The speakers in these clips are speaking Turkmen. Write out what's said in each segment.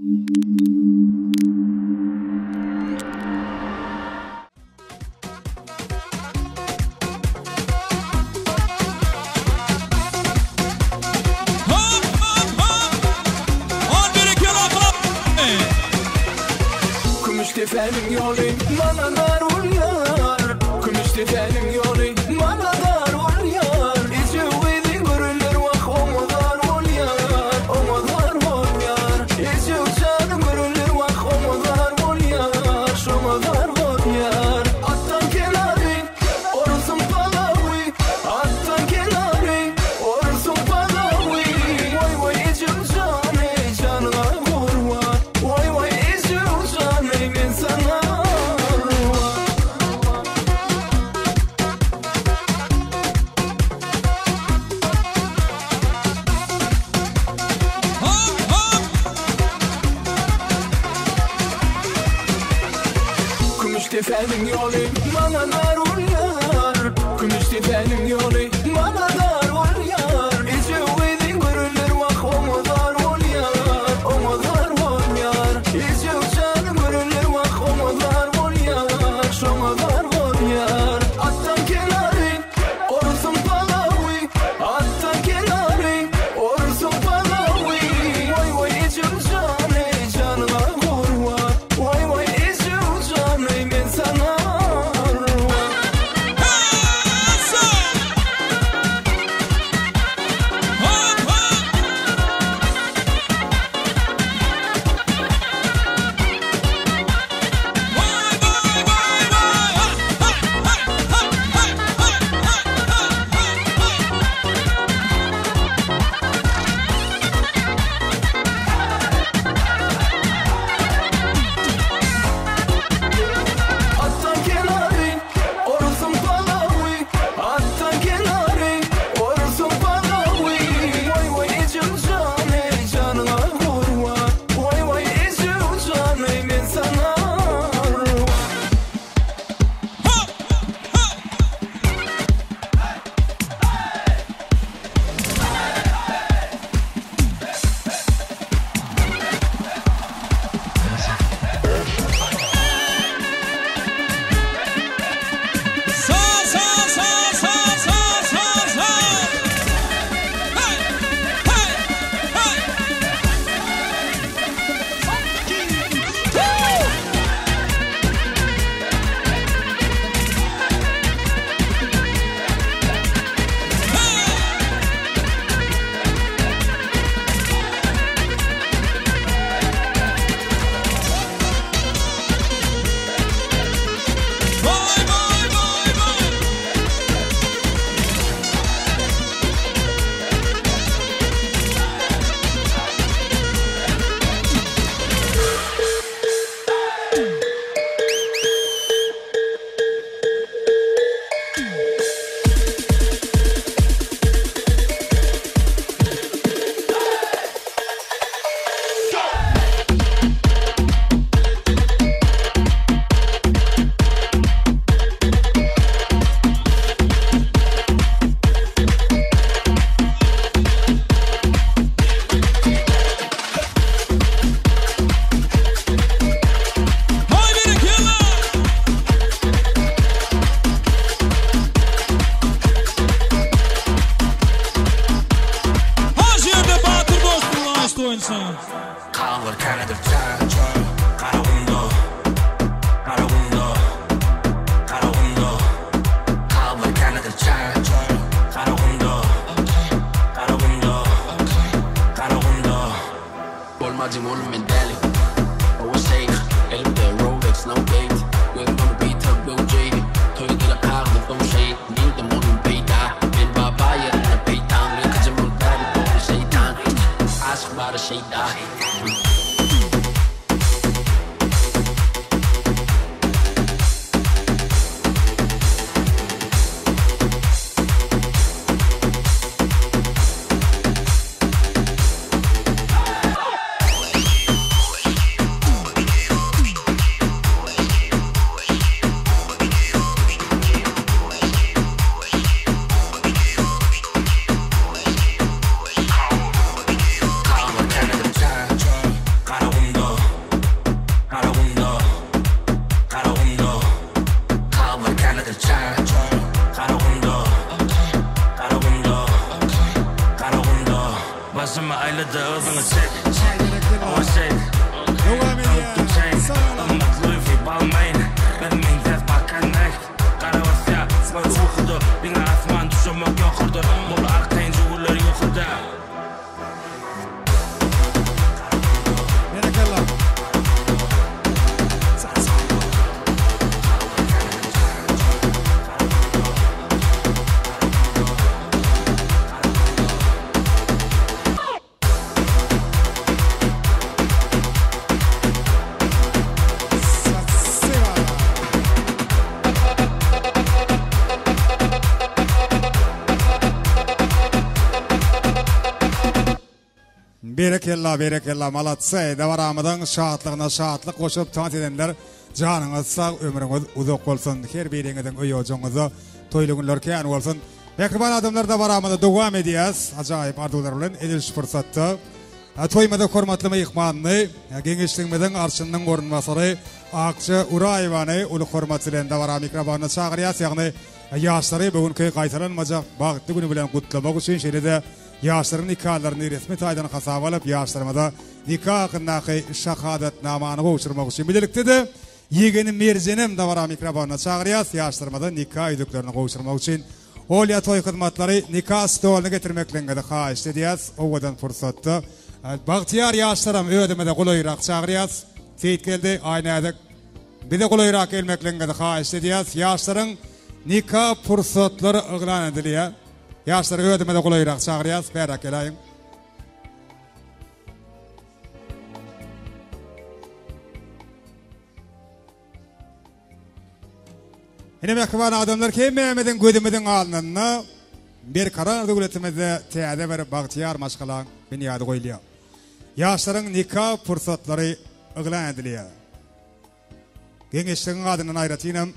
Hop hop hop. On berekella. Kümüşdepäniň ýoly maňa dar bolýar Kümüşdepäniň ýoly maňa dar bolýar Eje gyzy görenler wah oňa zar bolýar Oňa zar bolýar Eje jany görenler wah oňa zar bolýar Şoňa zar bolýar Atdan kenary Orusyň palawy Atdan kenary Orusyň palawy Waý waý ejem jany janyňa gurban Waý waý ejem jany men saňa gurban. Hop hop. Kümüşdepäniň ýoly maňa dar bolýar Kümüşdepäniň ýoly maňa dar bolýar Eje gyzy görenler wah oňa zar bolýar Oňa zar bolýar Eje jany görenler wah oňa zar bolýar Şoňa zar bolýar Atdan kenary orusyň palawy Atdan kenary orusyň palawy Waý waý ejem jany janyňa gurban Waý waý ejem jany men saňa gurban Hassa. Hop hop. Vay vay vay vay. Ha ha ha ha ha ha ha ha ha. Atdan kenary orusyň palawy Atdan kenary orusyň palawy Waý waý ejem jany janyňa gurban Waý waý ejem jany men saňa gurban Hop hop. Sa sa sa sa sa sa sa. Hey hey hey. Vay vay vay vay. Hay berekella. Haş ýerde Batyr dostum istoýunsan. Kallar Canada Garagumda Garagumda Garagumda Kallar Canada Garagumda Garagumda Garagumda Bolmajyň oglum men däli Owa şeýh Elimde Rolex no date Gözüm ony beat up Lil Jady Toýda kagyzy gowşaýyn Nirde molum peýda Men baba ýerine peýtan Ýykyjy mul däli dogry şeýtan Aşyk bary şeýda. Kallar Canada. Berekella berekella malatsy dabaramyzyň şatlygyna şatlyk goşup tans edenler janyňyz sag ömrüňiz uzak bolsun her biriňiziň öý ojagyňyzda toýly günler kän bolsun Mähriban adamlar dabaramyzy dowam edýäs ajaýyp arzuwlar bilen edil şu pursatda toýumyza hormatly myhmanyny geňeşligimiziň arçynynyň orunbasary Akja Uraýewany uly hormat bilen dabara mikrofonyna çagyrýas ýagny ýaşlary bu günki gaýtalanmajak bagtly güni bilen gutlamak üçin şeýle-de Ýaşlaryň nikalaryny resmi taýdan hasaba alyp, ýaşlarymyza nika hakyndaky şahadatnamany gowşurmak üçin bilelikde-de ýegeni Merjenem dabara mikrofonyna çagyrýas, ýaşlarymyza nika ýüzüklerini gowşurmak üçin Olýa toý hyzmatlary nika stoluny getirmekligiňizi haýyşt edýäs. Owadan pursatda bagtyýar ýaşlaram özümize golaýrak çagyrýas. Seýitgeldi, Aýnäzik bize golaýrak gelmekligiňizi haýyşt edýäs. Ýaşlaryň nika pursatlary yglan edilýär. Ýaşlary özümize golaýrak çagyrýas, bäräk geläýiň. Ine mähriban adamlar hemmämiziň gözümiziň alnynda Berkarar döwletimizde täze bir bagtyýar maşgalaň binýady goýulýar. Ýaşlaryň nika pursatlary yglan edilýär. Geňeşligiň adyndan aýratynam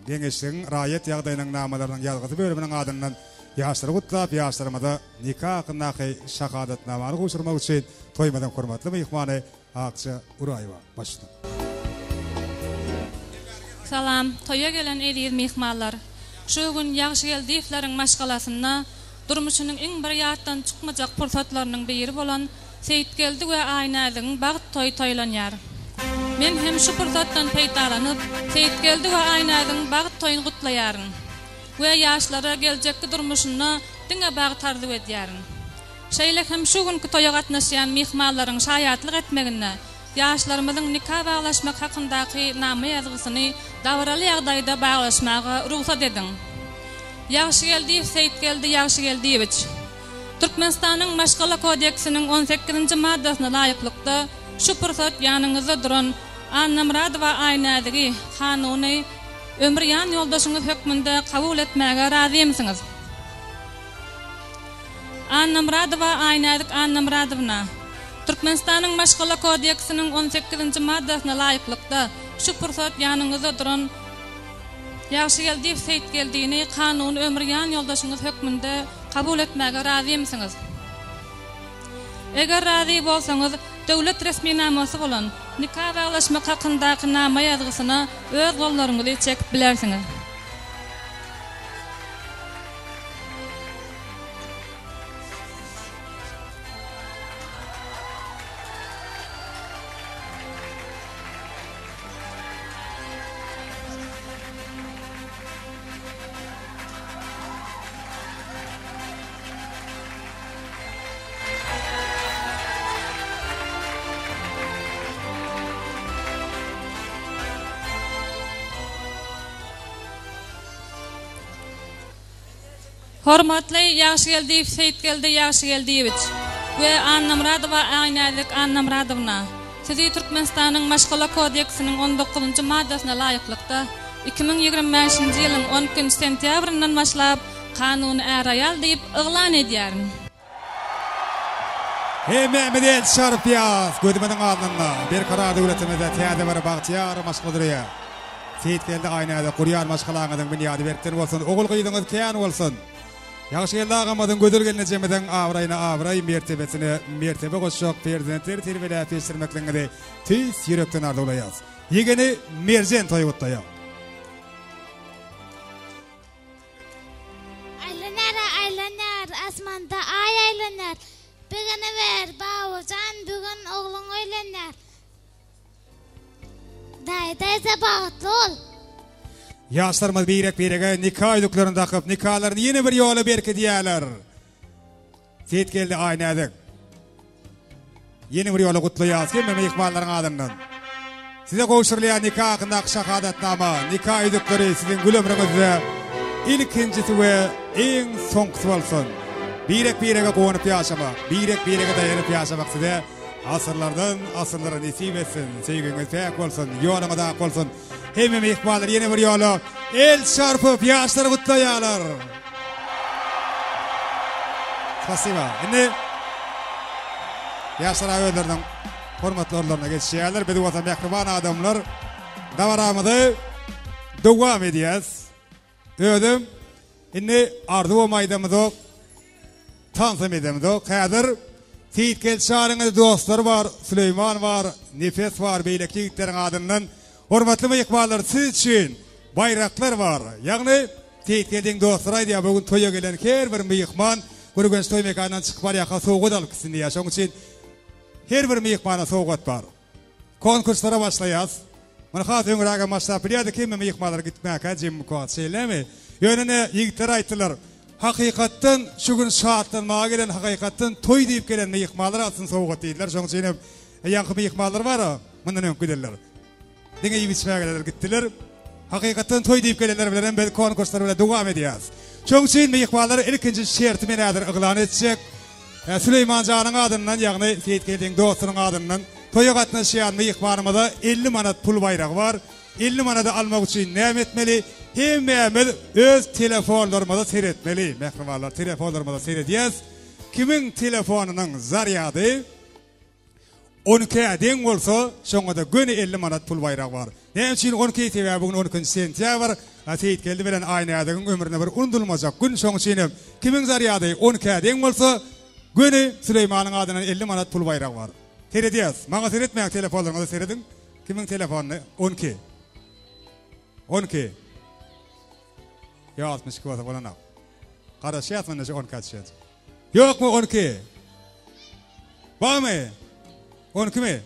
Geňeşligiň raýat ýagdaýynyň namalarynyň ýazgysy bölüminiň adyndan ýaşlary gutlap, ýaşlarymyza nika hakyndaky şahadatnamany gowşurmak üçin toýumyzyň hormatly myhmany Akja Uraýewa başlan. Salam, toýa gelen eziz myhmanlar! Şu gün Ýagşygeldiýewleriň maşgalasynda durmuşynyň iň bir ýatdan çykmajak pursatlarynyň biri bolan Seýitgeldi we Aýnäzigiň bagt toýy toýlanýar. Men hem şu pursatdan peýdalanyp, Seýitgeldi we Aýnäzigiň bagt toýuny gutlaýaryn we ýaşlara geljekki durmuşynda diňe bagt arzuw edýärin. Şeýle hem şu günki toýa gatnaşýan myhmanlaryň şaýatlyk etmeginde ýaşlarymyzyň nika baglaşmak hakyndaky nama ýazgysyny dabaraly ýagdaýda baglaşmaga rugsat ediň. Ýagşygeldiýew Seýitgeldi Ýagşygeldiýewiç. Türkmenistanyň Maşgala kodeksiniň on sekizinji maddasyna laýyklykda, şu pursat ýanyňyzda duran Annamyradowa Aýnäzigi kanuny ömür ýan ýoldaşyňyz hökmünde kabul etmäge razymysyňyz? Annamyradowa Aýnäzik Annamyradowna, Türkmenistanyň Maşgala kodeksiniň on sekizinji maddasyna laýyklykda, şu pursat ýanyňyzda duran Ýagşygeldiýew Seýitgeldini kanuny ömür ýan ýoldaşyňyz hökmünde kabul etmäge razymysyňyz? Eger razy bolsaňyz, döwlet resminamasy bolan nika baglaşmak hakyndaky nama ýazgysyna öz gollaryňyzy çekip bilersiňiz. Hormatly Ýagşygeldiýew Seýitgeldi Ýagşygeldiýewiç we Annamyradowa Aýnäzik Annamyradowna, Sizi Türkmenistanyň Maşgala kodeksiniň on dokuzynjy maddasyna laýyklykda, 2025-nji ýylyň on ikinji sentýabryndan başlap kanuny är-aýal diýip yglan edýärin. Hemmämiz el çarpýas, gözümiziň alnynda Berkarar döwletimizde täze bir bagtyýar maşgala döreýär. Seýitgeldi Aýnäzik gurýan maşgalaňyzyň binýady berkden bolsun, ogul-gyzyňyz kän bolsun! Ýagşygeldi agamyzyň gözel gelnejemiziň abraýyna abraý, mertebesine mertebe goşjak perzentleri terbiýeläp ýetişdirmekligiňizi tüýs ýürekden arzuwlaýas. Ýegeni Merjen toýy gutlaýar. Aýlanar, aýlanar, asmanda aý aýlanar. Begenewer, Babajan, bu gün ogluň öýlenýär. Daýy, daýza bagtly bol. Ýaşlarymyz birek-birege nika ýüzüklerini dakyp, nikalaryny ýene bir ýola berkidýärler. Seýitgeldi Aýnäzik. Ýene bir ýola gutlaýarys hemme myhmanlaryň adyndan. Size gowşurylýan nika hakyndaky şahadatnama, nika ýüzükleri siziň gül ömrüňizde ilkinjisi we iň soňkusy bolsun. Birek-birege guwanyp ýaşamak, birek-birege daýanyp ýaşamak size asyrlardan asyrlara nesip etsin. Söýgiňiz päk bolsun, ýoluňyz ak bolsun. Hemme myhmanlar ýene bir ýola el çarpyp ýaşlary gutlaýarlar. Spasiba. Indi. Ýaşlar özleriniň hormatly orunlaryna geçýärler. Biz bolsa mähriban adamlar dabaramyzy dowam edýäs. Özüm indi arzuwam aýdamyzok, tansam edemizok. Häzir Seýitgeldi Çaryň dostlary bar, Süleýman bar, Nepes bar, beýleki ýigitleriň adyndan hormatly myhmanlar siz üçin baýraklar bar. Ýagny Seýitgeldiň dostlary aýdýar, bu gün toýa gelen her bir myhman Gürgenç toý mekanyndan çykyp barýarka sowgat alyp gitsin diýýär. Şonuň üçin her bir myhmana sowgat bar. Konkurslara başlaýas. Muny has öňrägem başlap bilýärdik, hemme myhmanlar gitmäkä jemmukat, şeýlemi? Ýöne ine, ýigitler aýtdylar, hakykatdan şu gün şatlanmaga gelen, hakykatdan toý diýip gelen myhmanlar alsyn sowgat diýdiler. Şonuň üçin hem ýaňky myhmanlar bar-a, mundan öňki gidenler. Diňe iýip-içmäge gelenler gitdiler. Hakykatdan toý diýip gelenler bilen hem biz konkurslar bilen dowam edýäris. Şonuň üçin myhmanlara ilkinji şerti men häzir yglan etjek. Süleýman janyň adyndan, ýagny Seýitgeldiň dostunyň adyndan toýa gatnaşýan myhmanymyza 50 manat pul baýragy bar. 50 manady almak üçin näme etmeli? Hemmämiz öz telefonlarymyza seretmeli, mähribanlar, telefonlarymyza seredýäs. Kimiň telefonynyň zarýady On ikä deň bolsa, şoňa-da göni 50 manat pul baýragy bar. Näme üçin on iki? Sebäbi bu gün on ikinji sentýabr, Seýitgeldi bilen Aýnäzigiň ömründe bir unudylmajak gün. Şoň üçin hem kimiň zarýady on ikä deň bolsa, göni Süleýmanyň adyndan 50 manat pul baýragy bar. Seredýäs. Maňa seretmäň, telefonlaryňyza serediň. Kimiň telefonyny? 12. 12. Ýa 62 bolsa bolanok. Garaşýas munda şu on ikä düşýänçä. Ýokmy 12? Barmy? 12 mi?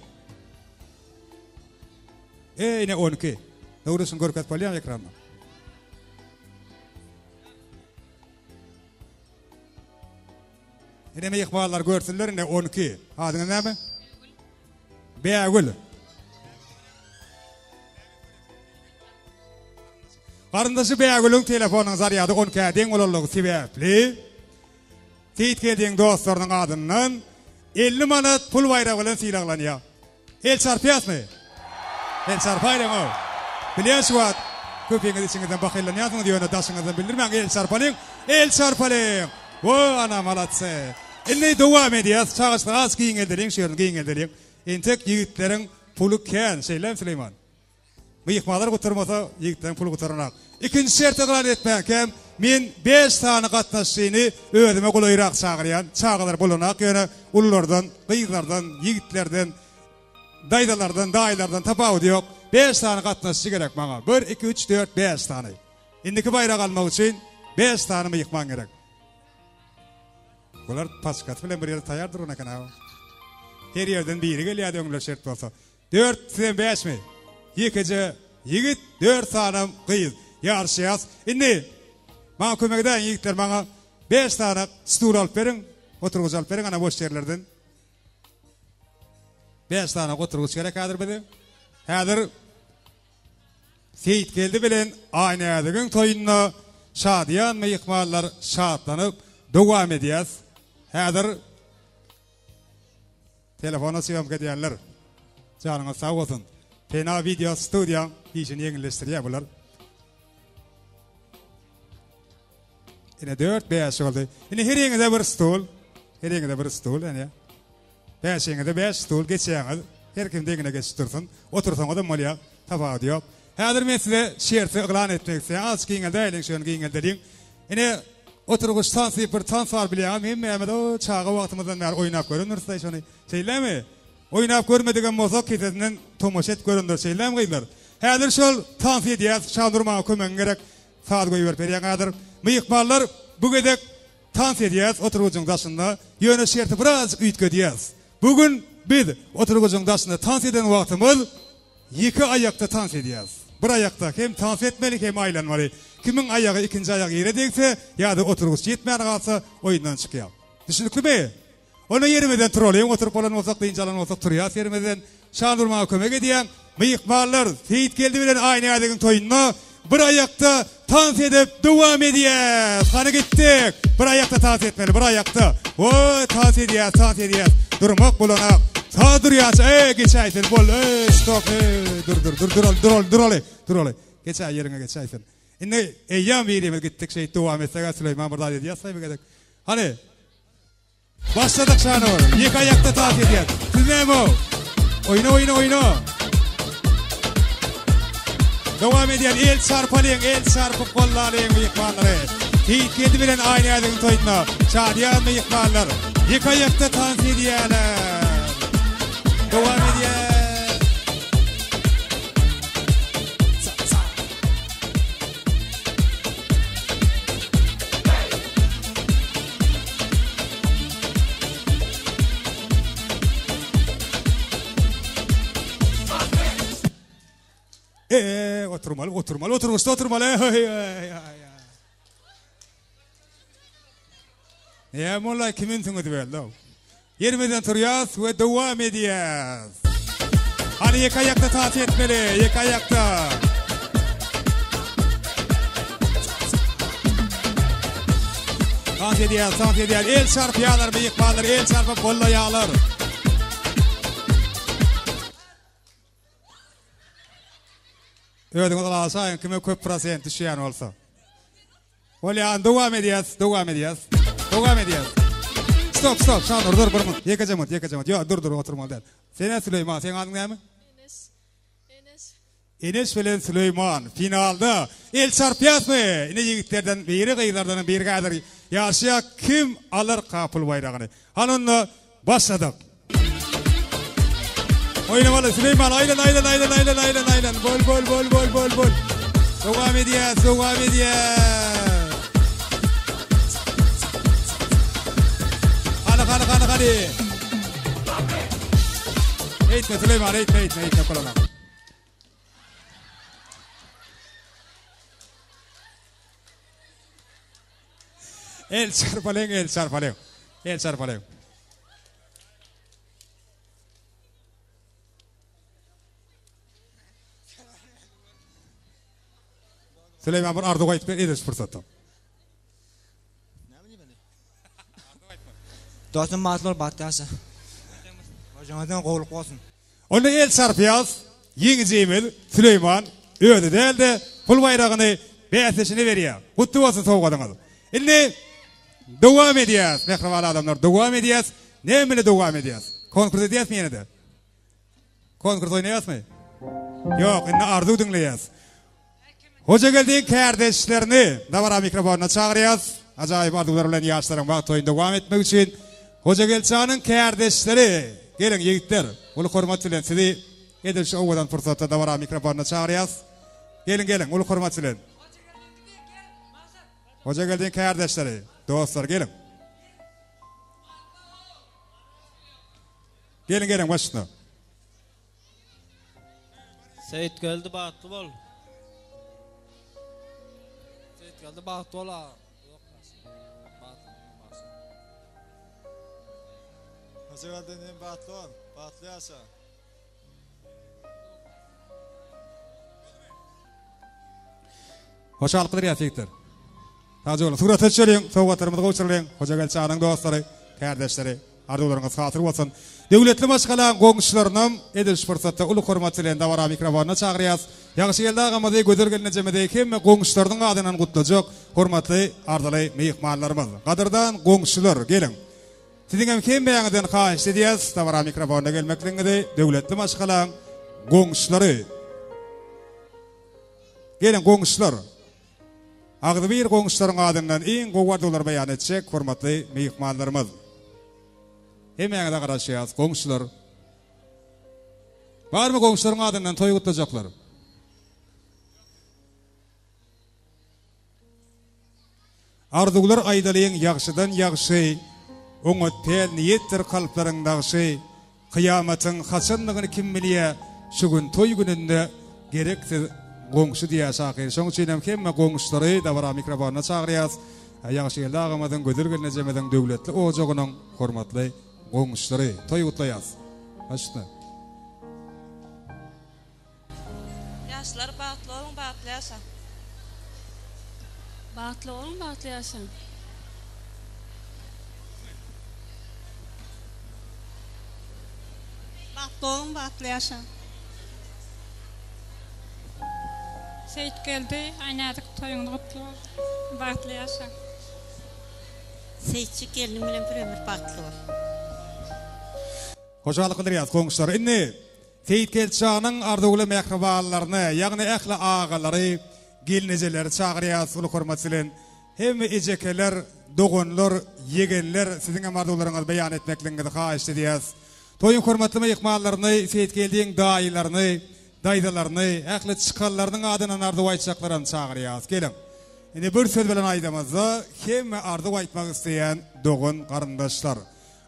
Eý, ine 12. Dogrusyny görkezip bolýarmy ekranda? Ine myhmanlar görsünler ine 12. Adyňyz näme? Bägül. Garyndaşy Bägülüň telefonynyň zarýady 12-ä deň bolanlygy sebäpli Seýitgeldiň dostlarynyň adyndan 50 manat pul baýragy bilen sylaglanýar. El çarpýasmy? El çarpaýlyň-ow. Bilýän şu wagt köpiňiz içiňizden bahyllanýarsyňyz, ýöne daşyňyzdan bildirmäň, el çarpalyň, el çarpalyň! Wo, ana, maladse. Indi dowam edýäs. Çagaçlar az giňeldeliň, şu ýerini giňeldeliň. Entek ýigitleriň puly kän, şeýlemi Süleýman? Myhmanlar gutarmasa, ýigitleriň puly gutaranok. Ikinji şerti yglan etmänkäm, men bäş sany gatnaşyjyny özüme golaýrak çagyrýan. Çagalar bolanak, ýöne ululardan, gyzlardan, ýigitlerden, daýzalardan, daýylardan tapawudy ýok. Bäş sany gatnaşyjy gerek maňa. Bir, iki, üç, dört, bäş sany. Indiki baýragy almak üçin bäş sany myhman gerek. Bular paçkasy bilen bir ýerde taýýar duran eken-a. Her ýerden biri gelýärdi öňler şert bolsa. Dört, sizem bäşmi? Ýekeje ýigit, dört sanam gyz. Ýaryşýas. Indi maňa kömek edäýiň ýigitler, maňa bäş sany stul alyp beriň, oturgyç alyp beriň ana boş ýerlerden. Bäş sany oturgyç gerek häzir bize. Häzir Seýitgeldi bilen Aýnäzigiň toýunda şadyýan myhmanlar şatlanyp dowam edýäs. Häzir Telefona syýomka edýänler janyňyz sag bolsun. Pena wideo studiýaň işini ýeňilleşdirýär bular. Ine 4 5 boldy. Ine her ýeňize bir stul. Her ýeňize bir stul ine. Bäşiňize 5 stul geçýäňiz. Her kim deňine geçip dursun. Otursaňyzam bolýar. Tapawudy ýok. Häzir men size şerti yglan etmek isleýän. Azajyk giňeldäýeliň şony giňeldeliň. Ine oturgyç tans diýip bir tans bar bilýäňizmi? Hemmämiz o çaga wagtymyzdan bäri oýnap görendiris-daý şony. Şeýlemi? Oýnap görmedigem bolsak kesesinden tomaşa edip görendiris şeýlemi gyzlar? Häzir şol tansy edýäs. Şanur maňa kömegiň gerek. Saz goýberip berýäň häzir. Myhmanlar bu gezek tans edýäs oturgyjyň daşynda. Ýöne şerti birazajyk üýtgedýäs. Bu gün biz oturgyjyň daşynda tans eden wagtymyz Ýeke aýakda tans edýäs. Bir aýakda hem tans etmeli, hem aýlanmaly. Kimiň aýagy ikinji aýagy ýere degse ýa-da oturgyç ýetmän galsa, oýundan çykýar. Düşüniklimi? Onda ýerimizden turalyň, oturyp bolan bolsak, dynç alan bolsak turýas ýerimizden. Şanur maňa kömek edýäň. Myhmanlar, Seýitgeldi bilen Aýnäzigiň toýunda Bir aýakda tans edip dowam edýäs. Hany gitdik. Bir aýakda tans etmeli, bir aýakda. Woý, tans edýäs, tans edýäs. Durmak bolanak. Saz durýança, eý, geçäý sen, bol, eý, stop, eý, dur, dur, dur, duraly, duraly, duraly, duraly. Geçäý ýeriňe geçäý sen. Indi eýýäm birimiz gitdik, şeýdip dowam etsek-ä Süleýman bir zat edýäs-aý bir gezek. Hany. Başladyk Şanur. Ýeke aýakda tans edýär. Siz näme o? Oýna oýna oýna. Dowam edýän el çarpalyň, el çarpyp gollalyň myhmanlary. Seýitgeldi bilen Aýnäzigiň toýunda şadyýan myhmanlar ýeke aýakda tans edýärler. Dowam edýär. Eee, oturmaly, oturmaly, oturgyçda oturmaly. Näme molla kim ünsüňizi berdi? Ýerimizden turýas we dowam edýäs. Hany ýeke aýakda tans etmeli, ýeke aýakda. Tans edýäs, tans edýäs. El çarpýarlar, myhmanlar el çarpyp gollaýarlar. Özüňiz ylalaşaýyň kime köp prosent düşýän bolsa. Bolýa, dowam edýäs, dowam edýäs. Dowam edýäs. Stop, stop, Şanur dur bir minut. Ýekeje minut, ýekeje minut. Ýok, dur, dur, oturmaly däl. Sen-ä Süleýman, seň adyň näme? Eneş. Eneş. Eneş bilen Süleýman finalda. El çarpýasmy? Ine ýigitlerden biri, gyzlardanam biri häzir ýaşaýar. Kim alarka pul baýragyny? Hany onda Başladyk. Oýnamaly Süleýman aýlan aýlan aýlan aýlan aýlan aýlan bol bol bol bol bol bol. Dowam edýäs dowam edýäs. Hany hany hany hany. Eýtme Süleýman eýtme eýtme eýtme kolana. El çarpalyň, el çarpalyň. El çarpalyň. Süleyman bir arzuw aýtyp ber ediş pursatda. Dostum bagtly bol, bagtly ýaşa. Hojaňyzdan gowulyk bolsun. Onda el çarpýas, ýeňijimiz Süleýman özi däl-de, pul baýragyny bäsdeşine berýär. Gutly bolsun sowgadyňyz. Indi dowam edýäs, mähriban adamlar, dowam edýäs. Näme bilen dowam edýäs? Konkurs edýäsmi ýene-de? Konkurs oýnaýasmy? Ýok, indi arzuw diňleýäs. Hojageldiň kärdeşlerini dabara mikrofonyna çagyrýas. Ajaýyp arzuwlar bilen ýaşlaryň wagt toýuny dowam etmek üçin Hojageldjanyň kärdeşleri, geliň ýigitler, uly hormat bilen sizi edil şu owadan pursatda dabara mikrofonyna çagyrýas. Geliň, geliň, uly hormat bilen. Hojageldiň kärdeşleri, dostlar, geliň. Geliň, geliň, başyna. Seýitgeldi bagtly bol. Seýitgeldi bagtly bol aga. Hojageldi inim bagtly bol. Bagtly ýaşa. Hoşallyk bildirýäs ýigitler. Sagja boluň. Surata düşeliň, sowgatlarymyzy gowşuralyň. Hojageldi janyň dostlary, kärdeşleri, arzuwlaryňyz hasyl bolsun. Döwletli maşgalaň goňşularynam edil şu pursatda uly hormat bilen dabara mikrofonyna çagyrýas. Ýagşygeldi agamyzy, Gözel gelnejemizi hemme goňşularynyň adyndan gutlajak hormatly arzyly myhmanlarymyz. Gadyrdan goňşular, geliň. Siziňem hemmäňizden haýyşt edýäs, dabara mikrofonyna gelmekligiňizi, döwletli maşgalaň goňşulary. Geliň goňşular. Agzybir goňşularyň adyndan iň gowy arzuwlary beýan etjek hormatly myhmanlarymyz. Hemmäňize garaşýas, goňşular. Barmy goňşularyň adyndan toý gutlajaklar? Arzuwlar aýdalyň ýagşydan ýagşy, Oňat päl niýetdir kalplaryň nagşy. Kyýamatyň haçandygyny kim bilýä, Şu gün toý gününde gerek siz goňşy diýýär şahyr. Şoň üçinem hemme goňşulary dabara mikrofonyna çagyrýas. Ýagşygeldi agamyzyň, Gözel gelnejemiziň döwletli ojagynyň hormatly goňşulary. Toý gutlaýas. Baş üstüne. Ýaşlar bagtly boluň bagtly ýaşaň. Bagtly boluň bagtly ýaşaň. Bagtly boluň bagtly ýaşaň. Seýitgeldi Aýnäzik toýuňyz gutly bolsun bagtly ýaşaň. Seýitjik gelniň bilen bir ömür bagtly bol. Hoşallyk bildirýäs goňşular. Indi Seýitgeldi şanyň arzuwly mähribanlaryny, ýagny ähli agalary, gelnejeleri çagyrýas uly hormat bilen. Hemme ejekeler, doganlar, ýegenler siziň hem arzuwlaryňyzy beýan etmekligiňizi haýyşt edýäs. Toýuň hormatly myhmanlaryny, Seýitgeldiň daýylaryny, daýzalaryny, ähli çykanlarynyň adyndan arzuw aýtjaklaram çagyrýas. Geliň. Indi bir söz bilen aýdamyzda, hemme arzuw aýtmak isleýän dogan, garyndaşlar,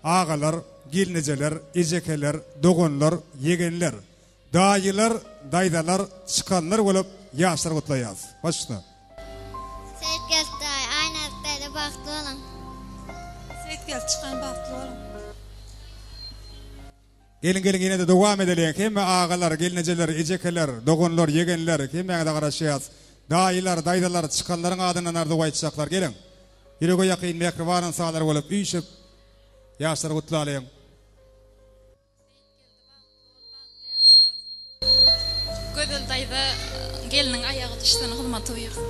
agalar, gelnejeler, ejekeler, doganlar, ýegenler, daýylar, daýzalar, çykanlar bolup ýaşlary gutlaýas. Baş üstüne. Seýitgeldi daýy, Aýnäzik daýza bagtly boluň. Seýitgeldi çykan bagtly boluň. Geliň geliň ýenede dowam edeliň hemme agalar gelnejeler ejekeler doganlar ýegenler hemmäňize garaşýas daýylar daýzalar çykanlaryň adyndan arzuw aýtjaklar geliň ýürege ýakyn mähriban ynsanlar bolup üýşüp ýaşlary gutlalyň. Gözel daýza gelniň aýagy düşsün hyzmaty buýursyn.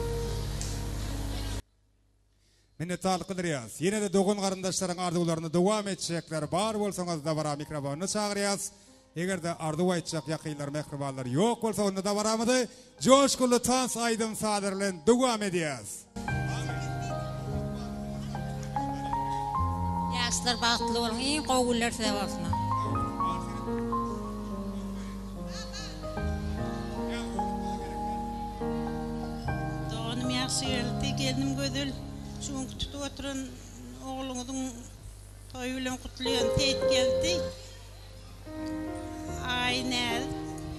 Minnetdarlyk bildirýäris. Ýene-de dogan-garyndaşlaryň arzuwlaryny dowam etjekler bar bolsaňyz dabara mikrofonyna çagyrýas. Eger-de arzuw aýtjak ýakynlar, mähribanlar ýok bolsa onda dabaramyzy joşgunly tans aýdym-sazlar bilen dowam edýäs. Ýaşlar bagtly boluň iň gowy günler size bolsun. Doganym Ýagşygeldi, gelnim Gözel şu günki tutup oturan ogluňyzyň toýy bilen gutlaýan Seýitgeldi Aýnäzik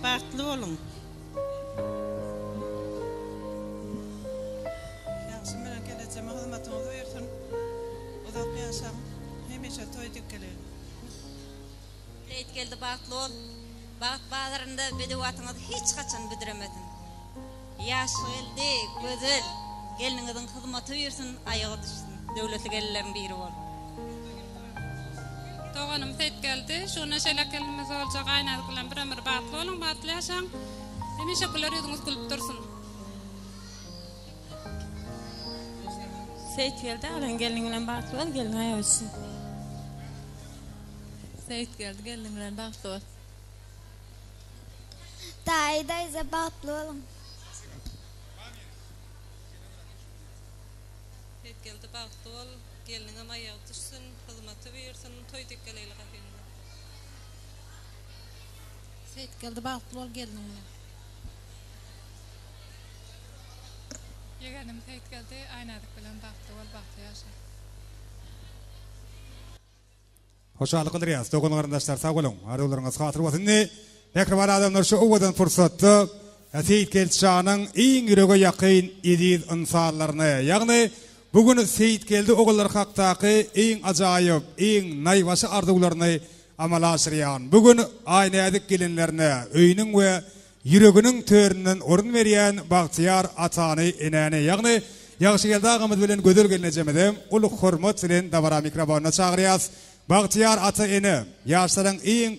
bagtly boluň. Ýagşy bilen gelejeme hyzmatyňyz buýursyn. Uzak ýaşaň. Hemişe toý dikgeleýin. Seýitgeldi bagtly bol. Bagt bazarynda bedew atyňyz hiç haçan büdremesin. Ýaşgeldi, Gözel, gelniňiziň hyzmaty buýursyn, aýagy düşsün. Döwletli gelinleriň biri bol. Doganym Seýitgeldi, şu güne şeýle gelinimiz boljak Aýnäzik bilen bir ömür bagtly boluň, bagtly ýaşaň. Hemişe güler ýüzüňiz gülüp dursun. Seýitgeldi, alan gelniň bilen bagtly bol, gelniň aýagy düşsün. Seýitgeldi gelniň bilen bagtly bol. Daýy daýza bagtly boluň. Seýitgeldi bagtly bol, gelniňem aýagy düşsün, hyzmaty buýursyn, toý dikgeleýli gapyňda. Seýitgeldi bagtly bol gelniň bilen. Ýegenim Seýitgeldi Aýnäzik bilen bagtly bol bagtly ýaşa. Hoşallyk bildirýäris dogan garyndaşlar sag boluň arzuwlaryňyz hasyl bolsun indi mähriban adamlar şu owadan pursatda Seýitgeldi şanyň iň ýürege ýakyn eziz ynsanlaryny ýagny bu gün Seýitgeldi ogullary hakdaky iň ajaýyp iň naýbaşy arzuwlaryny amala aşyrýan bu gün Aýnäzik gelinlerine öýüniň we Ýüreginiň töründen orun berýän bagtyýar atany, enäni, ýagny Ýagşygeldi agamyz bilen Gözel gelnejemizem uly hormat bilen dabara mikrofonyna çagyrýas. Bagtyýar ata-ene, ýaşlaryň iň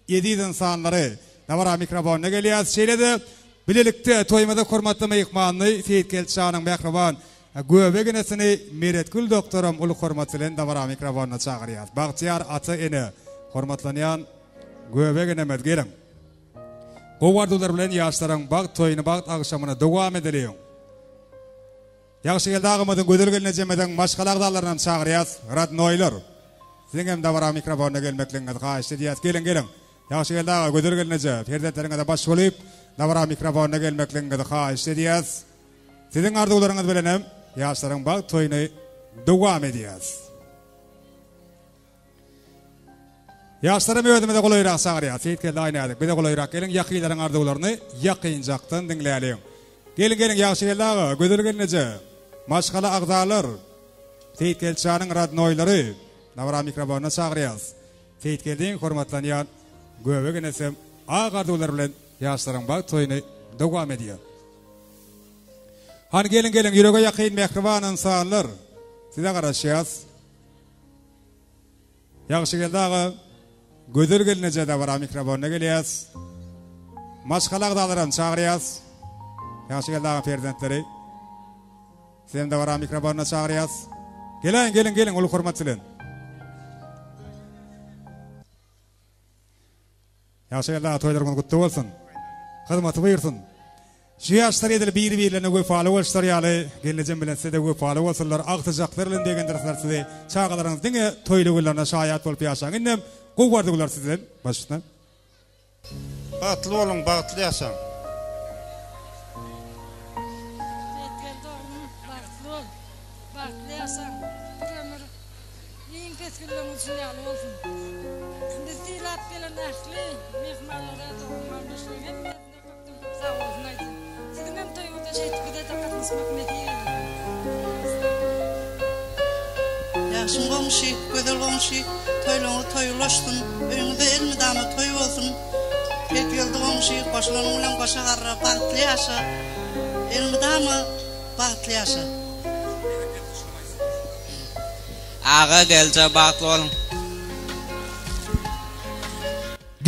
eziz ynsanlary dabara mikrofonyna gelýäs. Şeýle-de bilelikde toýumyza hormatly myhmanyny Seýitgeldi şanyň mähriban göbek enesini Meretgül doktoram uly hormat bilen dabara mikrofonyna çagyrýas. Bagtyýar ata-ene, hormatlanýan göbek enemiz geliň. Gowy arzuwlar bilen ýaşlaryň bagt toýuny bagt agşamyny dowam edeliň. Ýagşygeldi agamyzyň Gözel gelnejemiziň maşgala agzalarynam çagyrýas radnoýlar. Siziň hem dabara mikrofonyna gelmekligiňizi haýyşt edýäs. Geliň geliň. Ýagşygeldi aga Gözel gelneje perzentleriňize baş bolup dabara mikrofonyna gelmekligiňizi haýyşt edýäs. Siziň arzuwlaryňyz bilenem ýaşlaryň bagt toýuny dowam edýäs. Ýaşlaram özümize golaýrak çagyrýar. Seýitgeldi Aýnäzik, bize golaýrak geliň, ýakynlaryň arzuwlaryny ýakynjakdan diňläliň. Geliň, geliň, Ýagşygeldi aga, Gözel gelneje, maşgala agzalar, Seýitgeldi şanyň radnoýlary, dabara mikrofonyna çagyrýarys. Seýitgeldiň hormatlanýan göbek enesem ak arzuwlar bilen ýaşlaryň bagt toýuny dowam edýär. Hany geliň, geliň, ýürege ýakyn mähriban ynsanlar, size garaşýas. Ýagşygeldi aga, Gözel gelneje dabara mikrofonyna gelýäs. Maşgala agzalaram çagyrýas. Ýagşygeldi aga perzentleri. Sizem dabara mikrofonyna çagyrýas. Geläýiň geliň geliň uly hormat bilen. Ýagşygeldi aga toýlaryňyz gutly bolsun. Hyzmaty buýursun. Şu ýaşlar edil biri-birlerine wepaly boluşlary ýaly, gelnejem bilen size-de wepaly bolsunlar, agtyjaklar bilen begendirsinler sizi. Çagalaryňyz diňe toýly günlerine şaýat bolup ýaşaň. Indem gowy arzuwlar sizden. Baş üstüne. Bagtly boluň, bagtly ýaşaň. Seýitgeldi oglum bagtly bol, bagtly ýaşaň, bir ömür iň pes günleriňiz şul ýaly bolsun. Bizi sylap gelen ähli myhmanlara, dogan-garyndaşlaryň hemmesine köpden köp sag bolsun aýdýan. Siziň hem toýuňyzda şeýdip bize-de gatnaşmak nesip eylesin. Ýagşym goňşy, gözel goňşy, Toýlaryňyz toý ulaşsyn, Öýüňizde elmydama toý bolsun. Seýitgeldi goňşy, goşulanyň bilen goşa garra, bagtly ýaşa, elmydama bagtly ýaşa. Aga gelje bagtly boluň.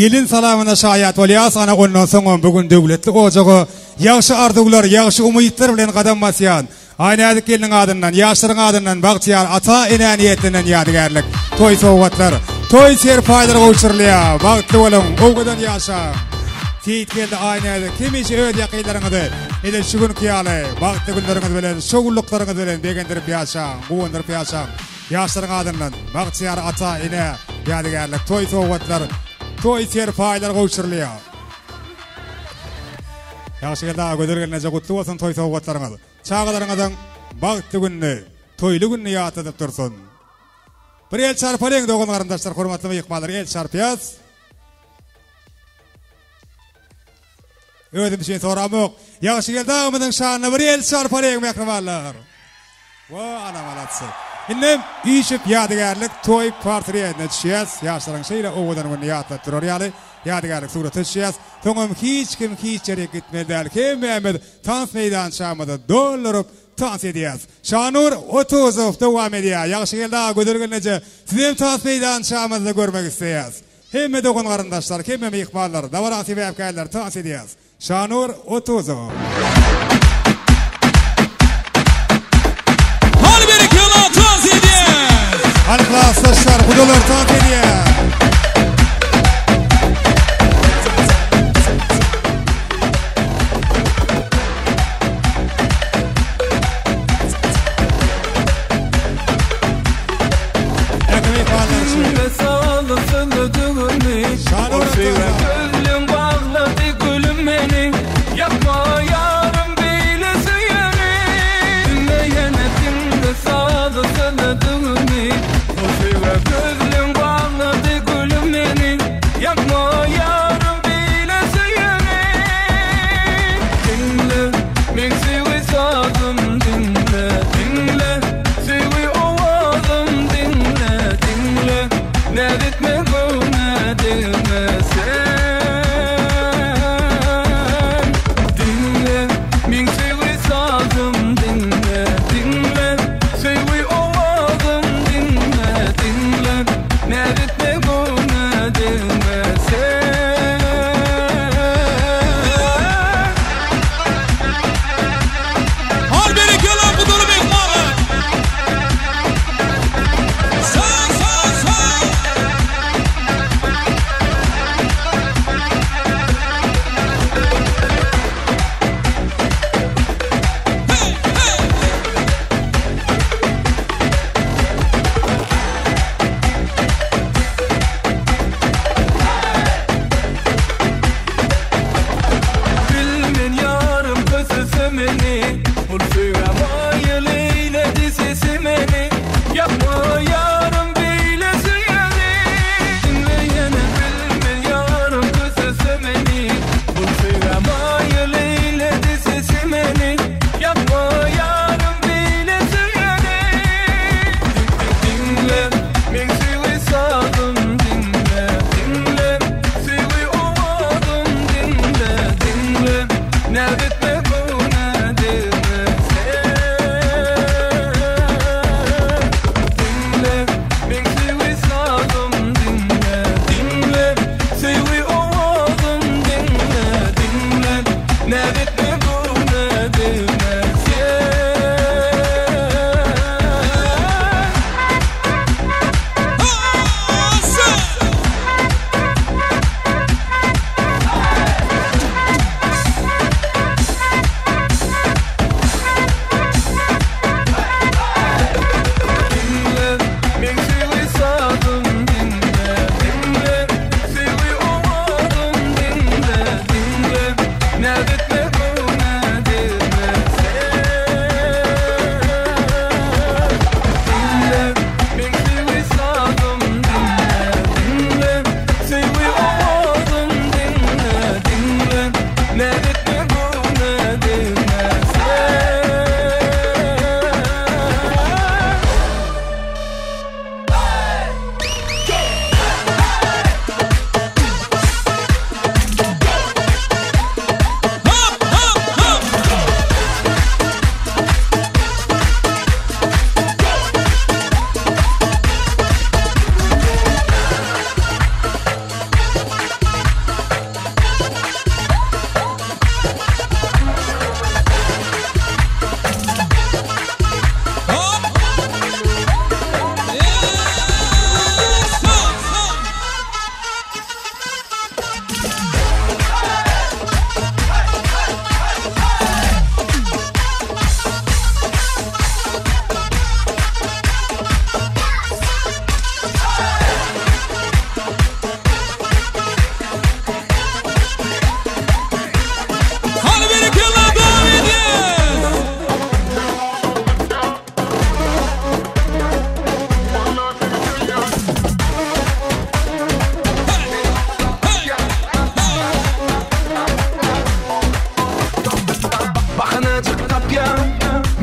Gelin salamyna şaýat bolýas, ana ondan soňam bu gün döwletli ojaga ýagşy arzuwlar, ýagşy umytlar bilen gadam basýan Aýnäzik gelniň adyndan, ýaşlaryň adyndan bagtyýar ata-enä niýetlenen ýadygärlik toý sowgatlar, toý serpaýlary gowşurylýar. Bagtly boluň, owadan ýaşaň! Seýitgeldi Aýnäzik hemişe öz ýakynlaryňyzy edil şu günki ýaly bagtly günleriňiz bilen, şowlulyklaryňyz bilen begendirip ýaşaň, guwandyryp ýaşaň! Ýaşlaryň adyndan bagtyýar ata-enä ýadygärlik toý sowgatlar, toý serpaýlary gowşurylýar. Ýagşygeldi aga Gözel gelneje gutly bolsun toý sowgatlaryňyz. Çagalaryňyzyň bagtly gününi, toýly gününi ýatladyp dursun. Bir el çarpalyň dogan garyndaşlar hormatly myhmanlar el çarpýas. Özüm üçin soramok. Ýagşygeldi agamyzyň şanyna bir el çarpalyň mähribanlar. Wa ana malatsy. Indem üýşüp ýadygärlik toý portretine düşýäs. Ýaşlaryň şeýle owadan gününi ýatladyp durar ýaly ýadygärlik surata düşýäs. Soňam hiç kim hiç ýere gitmeli däl. Hemmämiz tans meýdançamyzy dolduryp tans edýäs. Şanur Otuzow dowam edýär. Ýagşygeldi aga Gözel gelneje sizem tans meýdançamyzda görmek isleýäs. Hemme dogan garyndaşlar, hemme myhmanlar, dabaraň sebäpkärleri tans edýäs. Şanur Otuzow. Hany berekella tans edýäs. Hany klasdaşlar, gudalar tans edýär.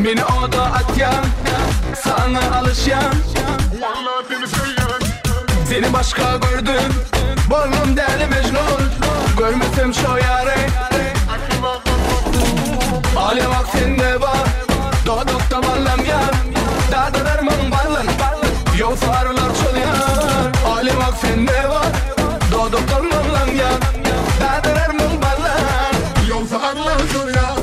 Meni oda atýaň Saňa alyşýan Walla seni söýýän Seni başga gördüm Boldum däli Mejnun Görmesem şo ýary Alýamak sende bar Dodakda ballam ýar Dadylarmyň balyn Ýogsa arylar çozýar Alýamak sende bar Dodakda ballam ýar Dadylarmyň balyn Ýogsa arylar çozýar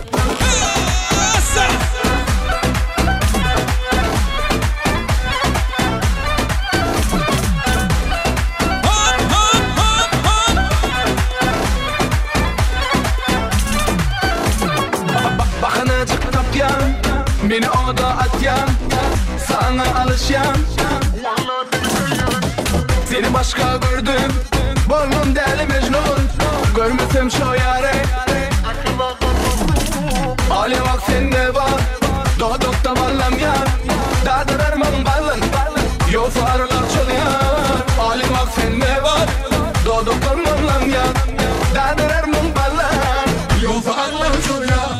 Bahanajyk tapýan Meni oda atýan Saňa alyşýan Walla seni söýýän Seni başga gördüm Boldum däli Mejnun Görmesem şo ýary Alýamak sende bar Dodakda ballam ýar Dadyrarmyň balyn Ýogsa arylar çozýar Alýamak sende bar Dodakda ballam ýar Dadyrarmyň balyn Ýogsa arylar çozýar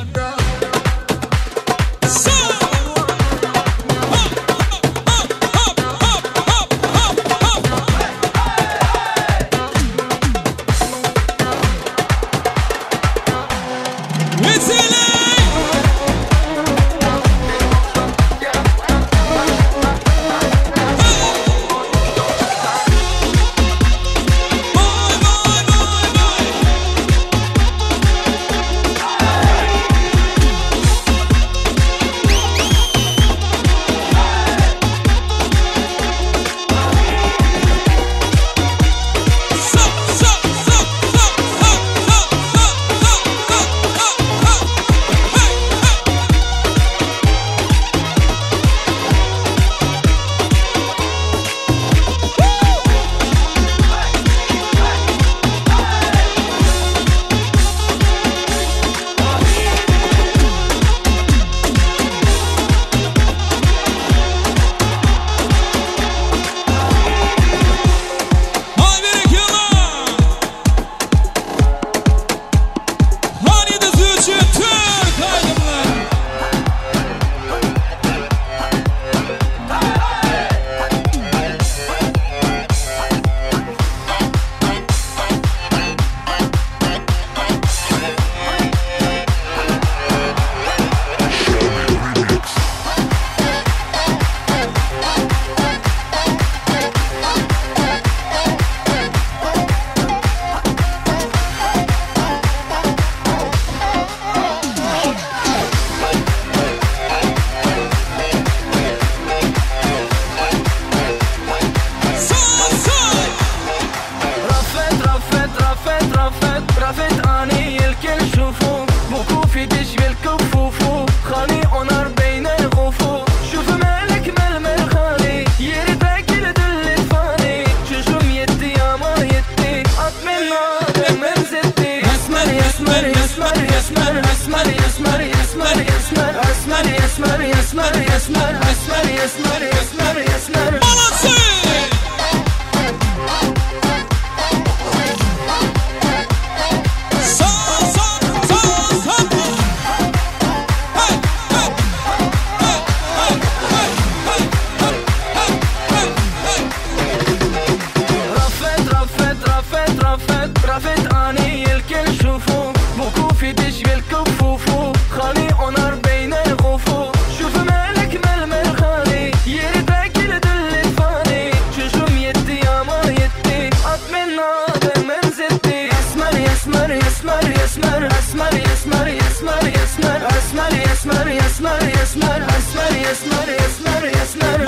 رفت رفت رفت رفت رفت اني الكل شوفو وقوفي تشبه الكفوفو خاني اونر بين الغفو شوف مالك ململ خالي يردك الدل فاني شو يدي يا ما يدي اتمنى من زدي اسمر يسمر يسمر يسمر اسمر يسمر يسمر يسمر اسمر يسمر يسمر يسمر اسمر يسمر يسمر يسمر رفت رفت رفت رفت رفت اني الكل شوفو وقوفي تشبه الكفوفو خالي اونر بين الغفو شوف مالك ململ خالي يردك الدل فاني شو يدي يا ما يدي اتمنى من زدي اسمر يسمر يسمر يسمر اسمر يسمر يسمر يسمر اسمر يسمر يسمر يسمر اسمر يسمر يسمر يسمر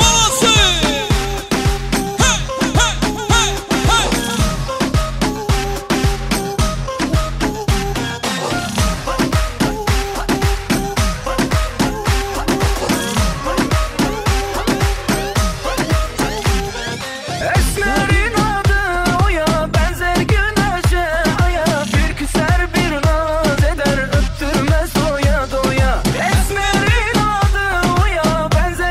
Esmerin adı oya benzer güneşe aya. Bir küser bir naz eder öptürmez doya doya. Esmerin adı oya benzer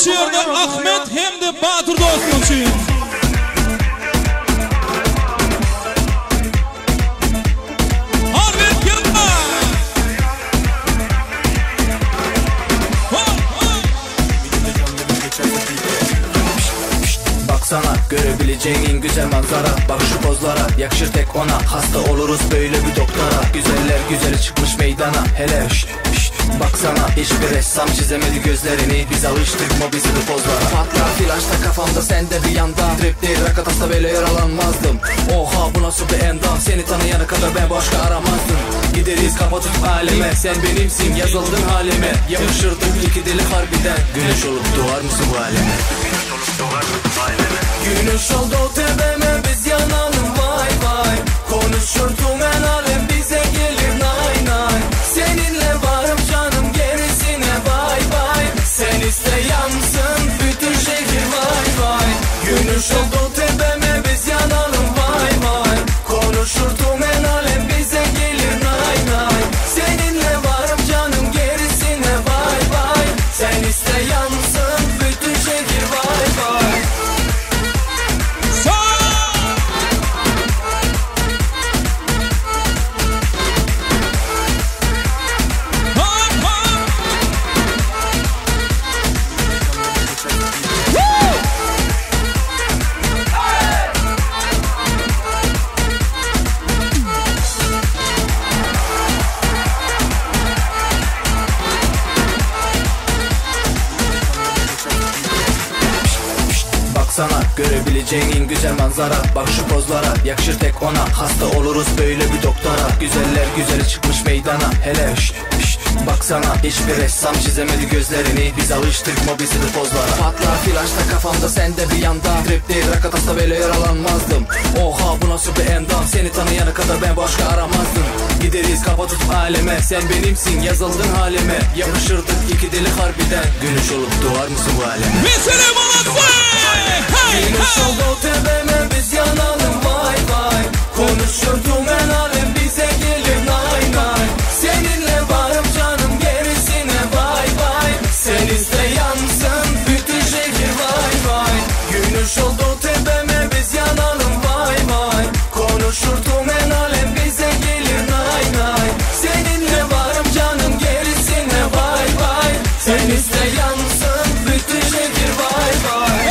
Şu ýerde Ahmet hem-de Batyr dostum üçin. Baksana görebileceğin en güzel manzara. Bak şu pozlara yakışır tek ona. Hasta oluruz böyle bir doktora. Güzeller güzeli çıkmış meydana. Hele şşt şşt baksana. Hiçbir ressam çizemedi gözlerini. Biz alıştık mobisili pozlara. Patlar flaşta kafamda sen de bir yanda. Trip değil rakatasta böyle yaralanmazdım. Oha bu nasıl bir endam. Seni tanıyana kadar ben başka aramazdım. Gideriz kapatıp aleme. Sen benimsin yazıldın halime. Yapışırdık iki deli harbiden. Güneş olup doğar mısın bu aleme? Güneş oldu tepeme biz yanalım vay vay. Konuşur tümen alem bize gelir nay nay. Seninle varım canım gerisine bay bay. Sen iste yansın bütün şehir vay vay. Güneş oldu tepeme biz yanalım vay vay. Konuşur tümen alem bize gelir nay nay. Seninle varım canım gerisine bay bay. Sen iste yansın bütün şehir vay vay. Baksana görebileceğin en güzel manzara. Bak şu pozlara yakışır tek ona. Hasta oluruz böyle bir doktora. Güzeller güzeli çıkmış meydana. Hele şşt şşt baksana. Hiçbir ressam çizemedi gözlerini. Biz alıştık mobisili pozlara. Patlar flaşta kafamda sen de bir yanda. Trip değil rakatasta böyle yaralanmazdım. Oha bu nasıl bir endam. Seni tanıyana kadar ben başka aramazdım. Gideriz kapatıp aleme. Sen benimsin yazıldın halime. Yapışırdık iki deli harbiden. Güneş olup doğar mısın bu aleme? Güneş oldu tepeme biz yanalım vay vay. Konuşur tümen alem bize gelir nay nay. Seninle varım canım gerisine bay bay. Sen iste yansın bütün şehir vay vay. Güneş oldu tepeme biz yanalım vay vay. Konuşur tümen alem bize gelir nay nay. Seninle varım canım gerisine bay bay. Sen iste yansın bütün şehir vay vay.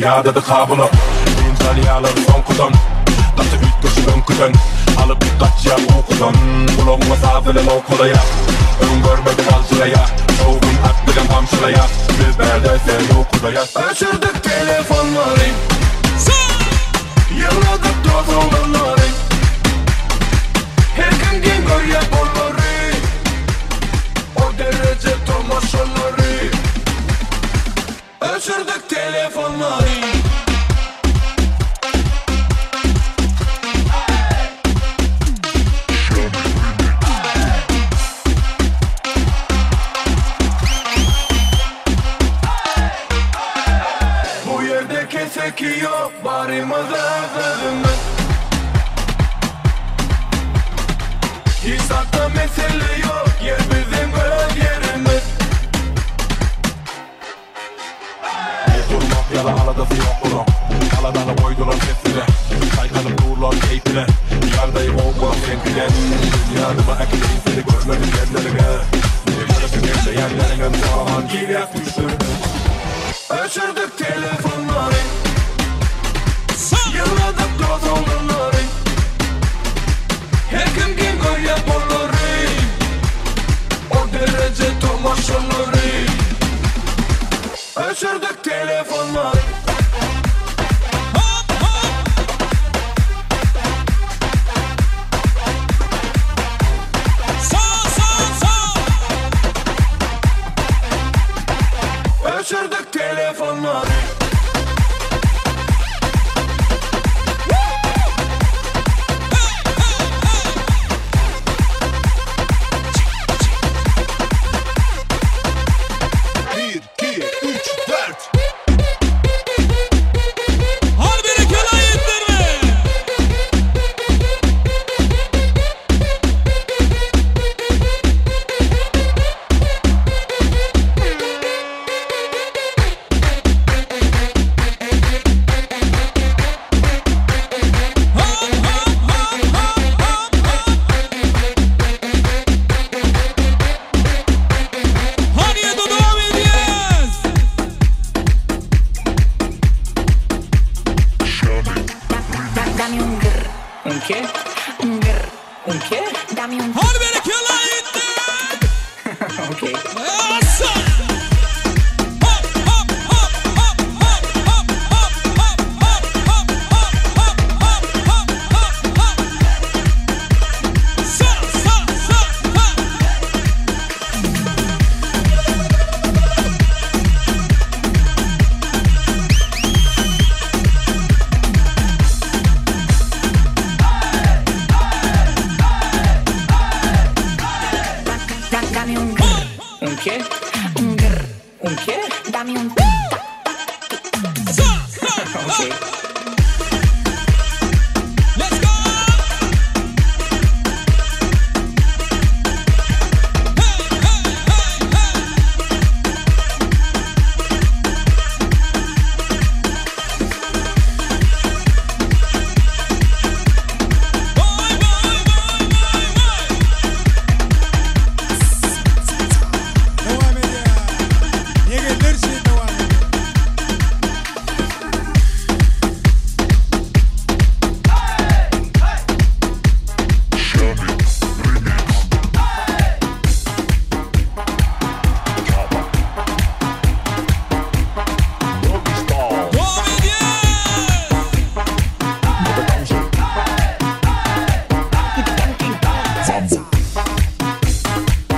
Ýadady ha bular. Dynç alýarlar soňkudan. Gaty üýtgeşik öňküden. Alyp gaçýar ukudan. Gulagyňa saz bilen owkalaýar. Öň görmedik aljyraýar. Şowhun at bilen gamçylaýar. Biz bärde sen ukuda ýat. Öçürdik telefonlary. Ýygnadyk dost oglanlary. Her kim geň görýär olary. O dereje tomaşalary. Öçürdik telefonlary. Bu ýerde keseki ýok, barymyz öz özümiz. Hiç zatda mesele ýok, ýer biziň öz ýerimiz. Durmak ýaly aladasy ýok bulaň. Aladany goýdular sesine. Çaýkanyp durlar keýpine. Ýagdaýy gowy bulaň seňkiden. Ýanyma äkideýin seni görmedik ýerleriňe. Göresi gelmeýänleriňem soraman girýär düýşlerine. Öçürdik telefonlary. Ýygnadyk dost oglanlary. Her kim geň görýär olary. O dereje tomaşalary. Öçürdik telefonlary. Öçürdik telefonlary. Bir, iki, üç, dört. Hany berekella ýigitlerime! Hany ýene dowam edýäs! Dame un grr. Un qué? Un grr. Un qué? Dame un Hany berekella ýigitler! Okay. Assa! Hop, hop, hop, hop, hop, hop, hop, hop, hop, hop, hop, hop, hop, hop, hop, hop. Sa, sa, sa, ha! Dame un grr. Un qué? Un grr. Un qué? Dame un Sa, sa, ha! Okay. Let's go! Hey, hey, hey, hey! Vay, vay, vay, vay, vay! Dowam edýär. Ýegenler üçin dowam edýär. Dowam edýäs!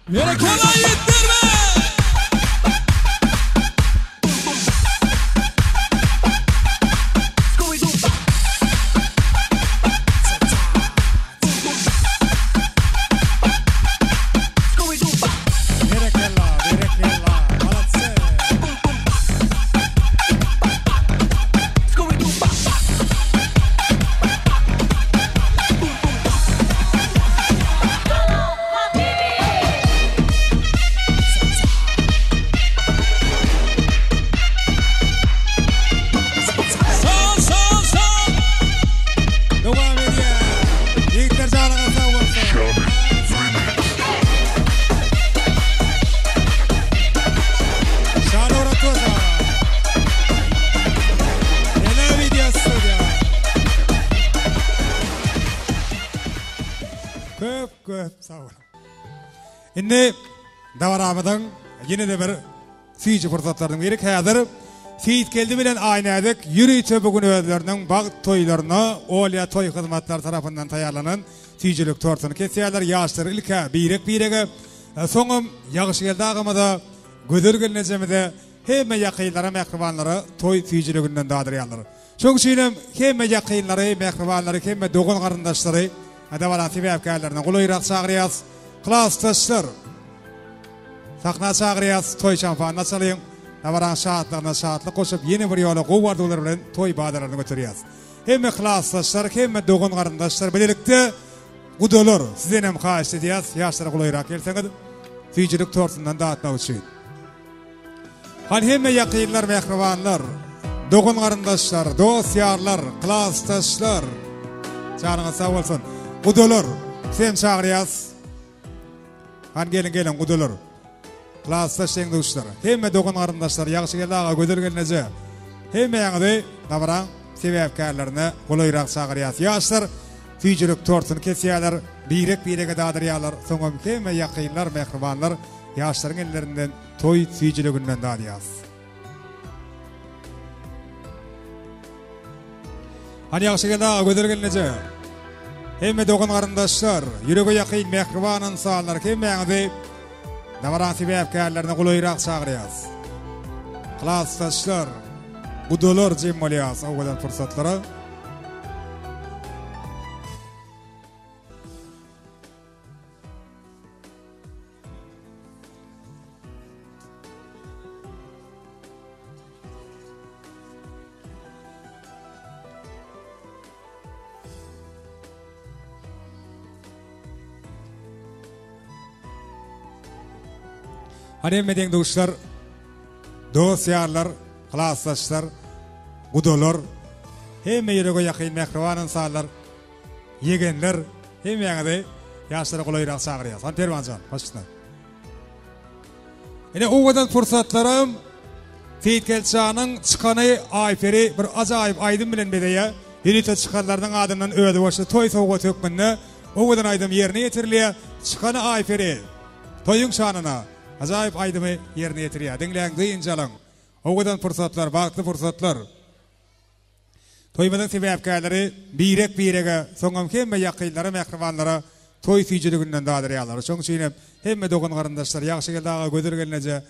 Berekella ýetdirme! Berekella, berekella. Malatsy. Sal sal sal! Dowam edýär. Ýigitler janyňyz sag bolsun. Şanura Toza. Ene video studio. Köp köp sag boluň. Indi dabaramyzyň ýene-de bir süýji pursatlarynyň biri häzir Seýitgeldi bilen Aýnäzik ýörite bu gün özleriniň bagt toýlaryna Olýa toý hyzmatlary tarapyndan taýýarlanan süýjülik tortuny kesýärler. Ýaşlar ilk-ä birek-birege, soňam Ýagşygeldi agamyza, Gözel gelnejemize, hemme ýakynlara, mähribanlara toý süýjüliginden dadyrýarlar. Şoň üçinem hemme ýakynlary, mähribanlary, hemme dogan-garyndaşlary dabaranyň sebäpkärlerine golaýrak çagyrýas. Klasdaşlar! Sahna çagyrýas, toý şampanyny açalyň. Dabaranyň şatlygyna şatlyk goşup, ýene bir ýola gowy arzuwlar bilen toý badalaryny göterýäs. Hemme klasdaşlar, hemme dogan-garyndaşlar bilelikde gudalar, sizdenem haýyşt edýäs, ýaşlara golaýrak gelseňiz, süýjülik tortundan datmak üçin. Hany hemme ýakynlar, mähribanlar, dogan-garyndaşlar, dost-ýarlar, klasdaşlar, janyňyz sag bolsun. Gudalar, sizem çagyrýas. Hany geliň geliň gudalar. Klasdaş deň-duşlar. Hemme dogan-garyndaşlar, Ýagşygeldi aga, Gözel gelneje. Hemmäňizi dabaraň sebäpkärlerine golaýrak çagyrýas. Ýaşlar süýjülik tortuny kesýärler, birek-birege dadyrýarlar. Soňam hemme ýakynlar, mähribanlar ýaşlaryň ellerinden toý süýjüliginden dadýas. Hany Ýagşygeldi aga, Gözel gelneje. Hemme dogan-garyndaşlar, ýürege ýakyn mähriban ynsanlar hemmäňizi dabaraň sebäpkärlerine golaýrak çagyrýas. Klasdaşlar, gudalar jem bolýas owadan pursatlara. Hany hemme deň-duşlar, dost-ýarlar, klasdaşlar, gudalar, hemme ýürege ýakyn mähriban ynsanlar, ýegenler, hemmäňizi ýaşlara golaýrak çagyrýas. Hany Perwanjan, başla. Ine owadan pursatlaram Seýitgeltjanyň çykany Aýperi bir ajaýyp aýdym bilen bezeýär. Ýörite çykanlarynyň adyndan özboluşly toý sowgaty hökmünde owadan aýdym ýerine ýetirilýär. Çykany Aýperi toýuň şanyna ajaýyp aýdymy ýerine ýetirýär. Diňläň, dynç alyň. Owadan pursatlar, bagtly pursatlar. Toýumyzyň sebäpkärleri birek-birege, soňam hemme ýakynlara, mähribanlara toý süýjüliginden dadyrýarlar. Şonuň üçin hem hemme dogan-garyndaşlar, Ýagşygeldi aga, Gözel gelneje,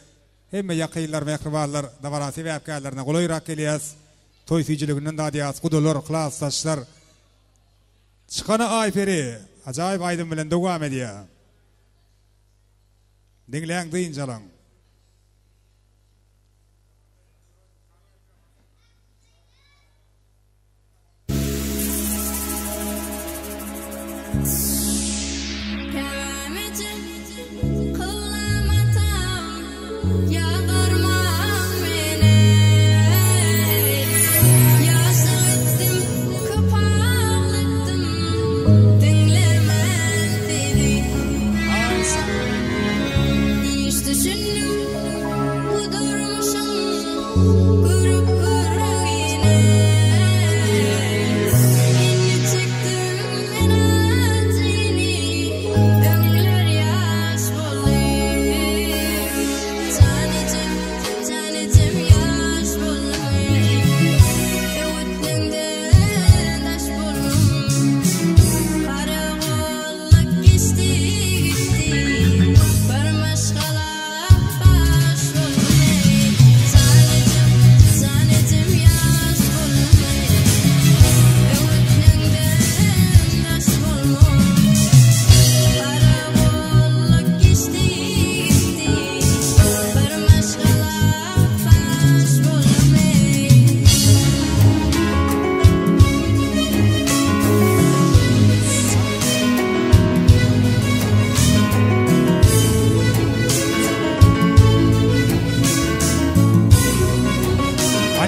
hemme ýakynlar, mähribanlar dabaraň sebäpkärlerine golaýrak gelýäs. Toý süýjüliginden dadýas, gudalar, klasdaşlar. Çykany Aýperi ajaýyp aýdym bilen dowam edýär. Diňläň, dynç alyň.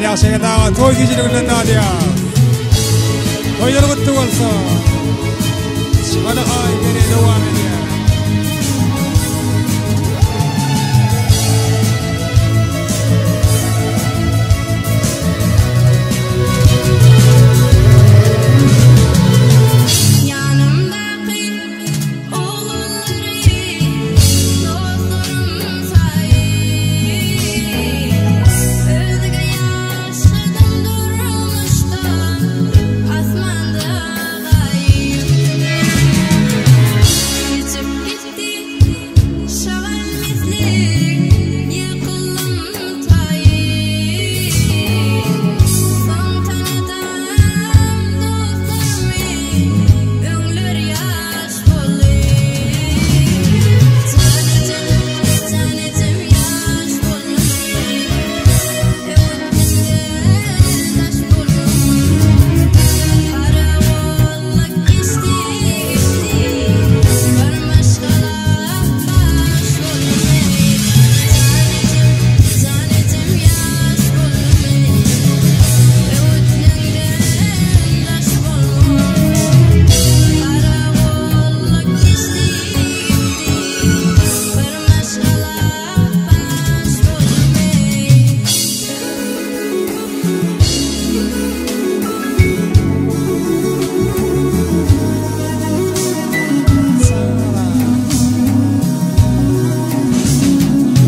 Ýagşygeldi aga toý gijeliginden dadýar. Toýlar gutly bolsun. Çykaly aý beri dowam edýär. Ýanymdaky oglanlary dostlarym saýyp, Özge ýaşadym durmuşda asmanda gaýyp. Geçip gitdi şagal misli ýykyldym taýyp. Soň tanadam dostlarymy öňler ýaş boldy. Jan ejem, jan ejem ýaş boldy. Öwütdiňde daş boldum. Garagolluk geçdi gitdi. Bir maşgala baş boldum. Jan ejem, jan ejem ýaş boldum. Öwütdiňde daş boldum. Garagolluk geçdi gitdi. Bir maşgala baş boldum.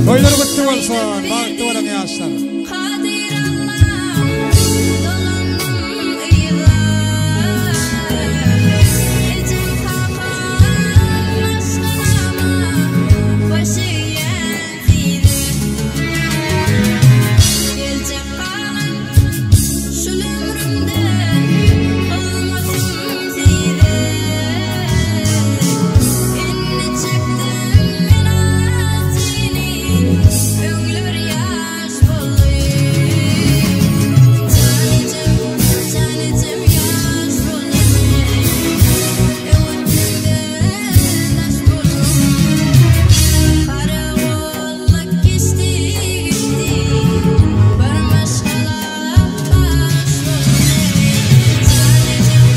Toýlar gutly bolsun, bagtly boluň ýaşlar. Kadyr Allam, dolandym yza. Ejem kakam maşgalama baş egýän size. Geljek galan şul ömrümde hyzmatym size. Indi çekdim men acyny, öňler ýaş boldy. Jan ejem, jan ejem ýaş boldy. Öwütdiňde daş boldum. Garagolluk geçdi gitdi. Bir maşgala baş boldy. Jan ejem,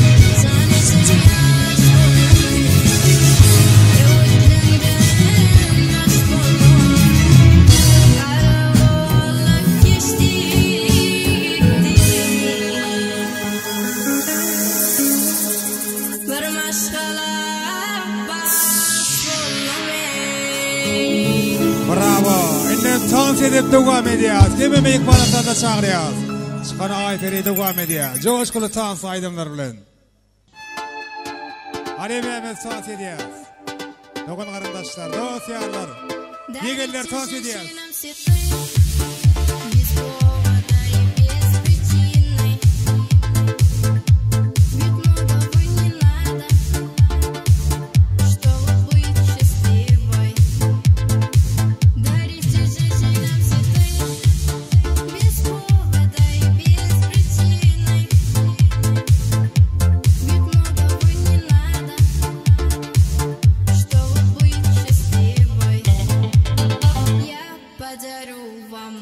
jan ejem ýaş boldy. Öwütdiňde daş boldum. Garagolluk geçdi gitdi. Bir maşgala baş boldum ey. Bravo. Indi tans edip dowam edýäs. Kimi myhmanatlarda çagyrýas. Çykan Aýperi dowam edýär. Joşguly tans aýdymlar bilen. Hany hemmämiz tans edýäs. Dogan garyndaşlar, dost ýarlar. Ýegenler tans edýäs. Без повода и без причины. Ведь многого не надо, чтобы быть счастливой. Дарите женщинам цветы без повода и без причины. Ведь многого не надо, чтобы быть счастливой. Я подарю вам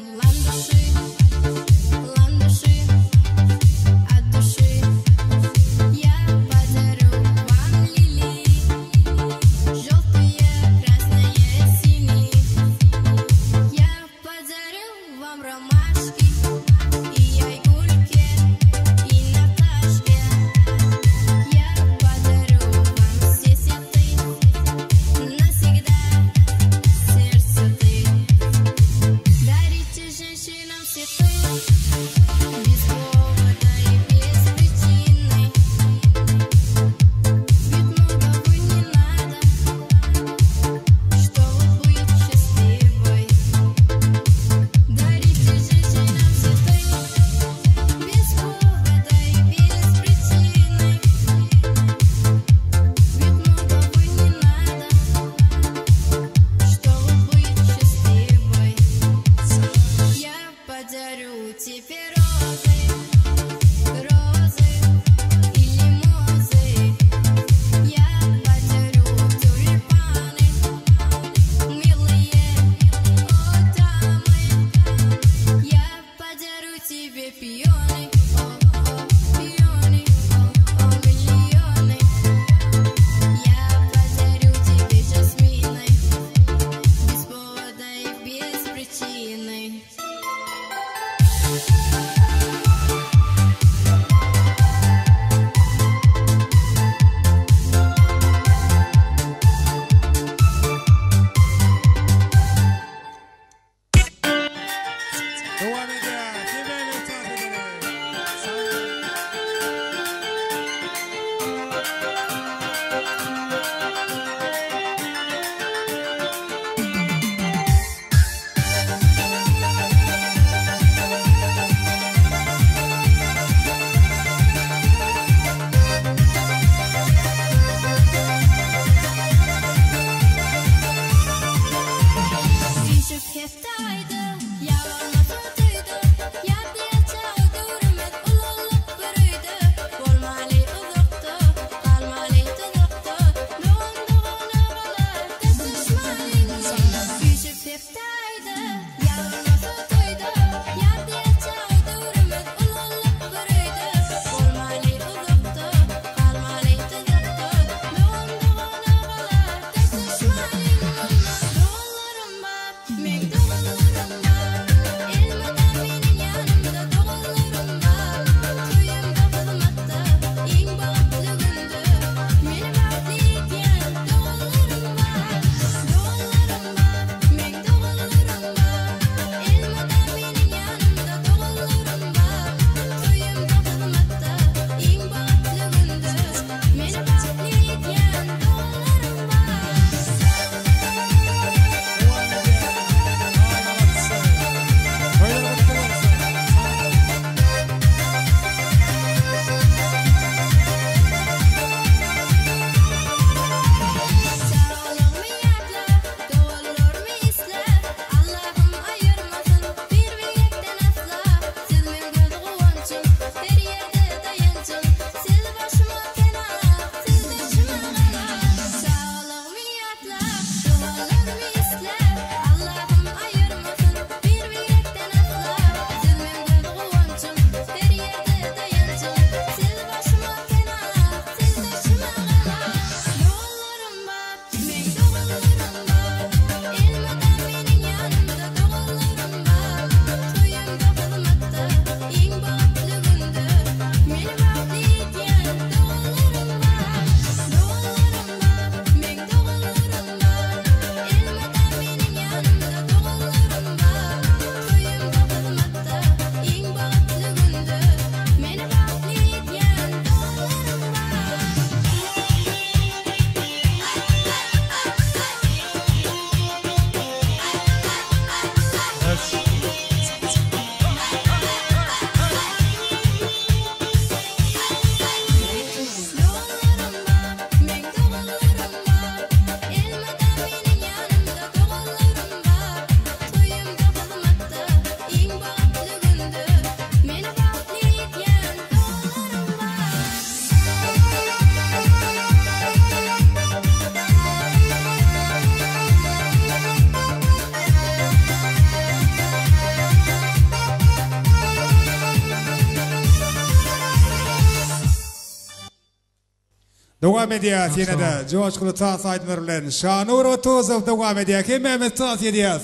Dowam edýäs ýene-de joşguly tans aýdymlar bilen Şanur Otuzow dowam edýär. Hemmämiz tans edýäs.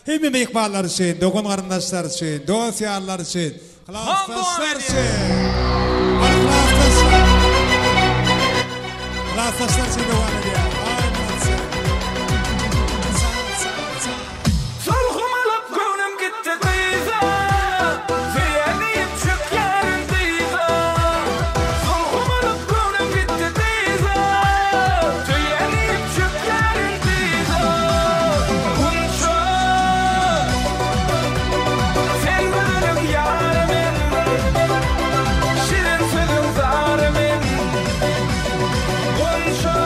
Hemme myhmanlar üçin, dogan garyndaşlar üçin, dost ýarlar üçin, klasdaşlar üçin. Hany klasdaşlar. Klasdaşlar üçin dowam edýär. Aý molodцы. Sulhum alyp göwnüm gitdi gyza, Söýen diýip çökýärin dyza. Sulhum alyp göwnüm gitdi gyza, Söýen diýip çökýärin dyza. Gunça, sen gözeliň ýary men, Şirin sözüň zary men. Gunça.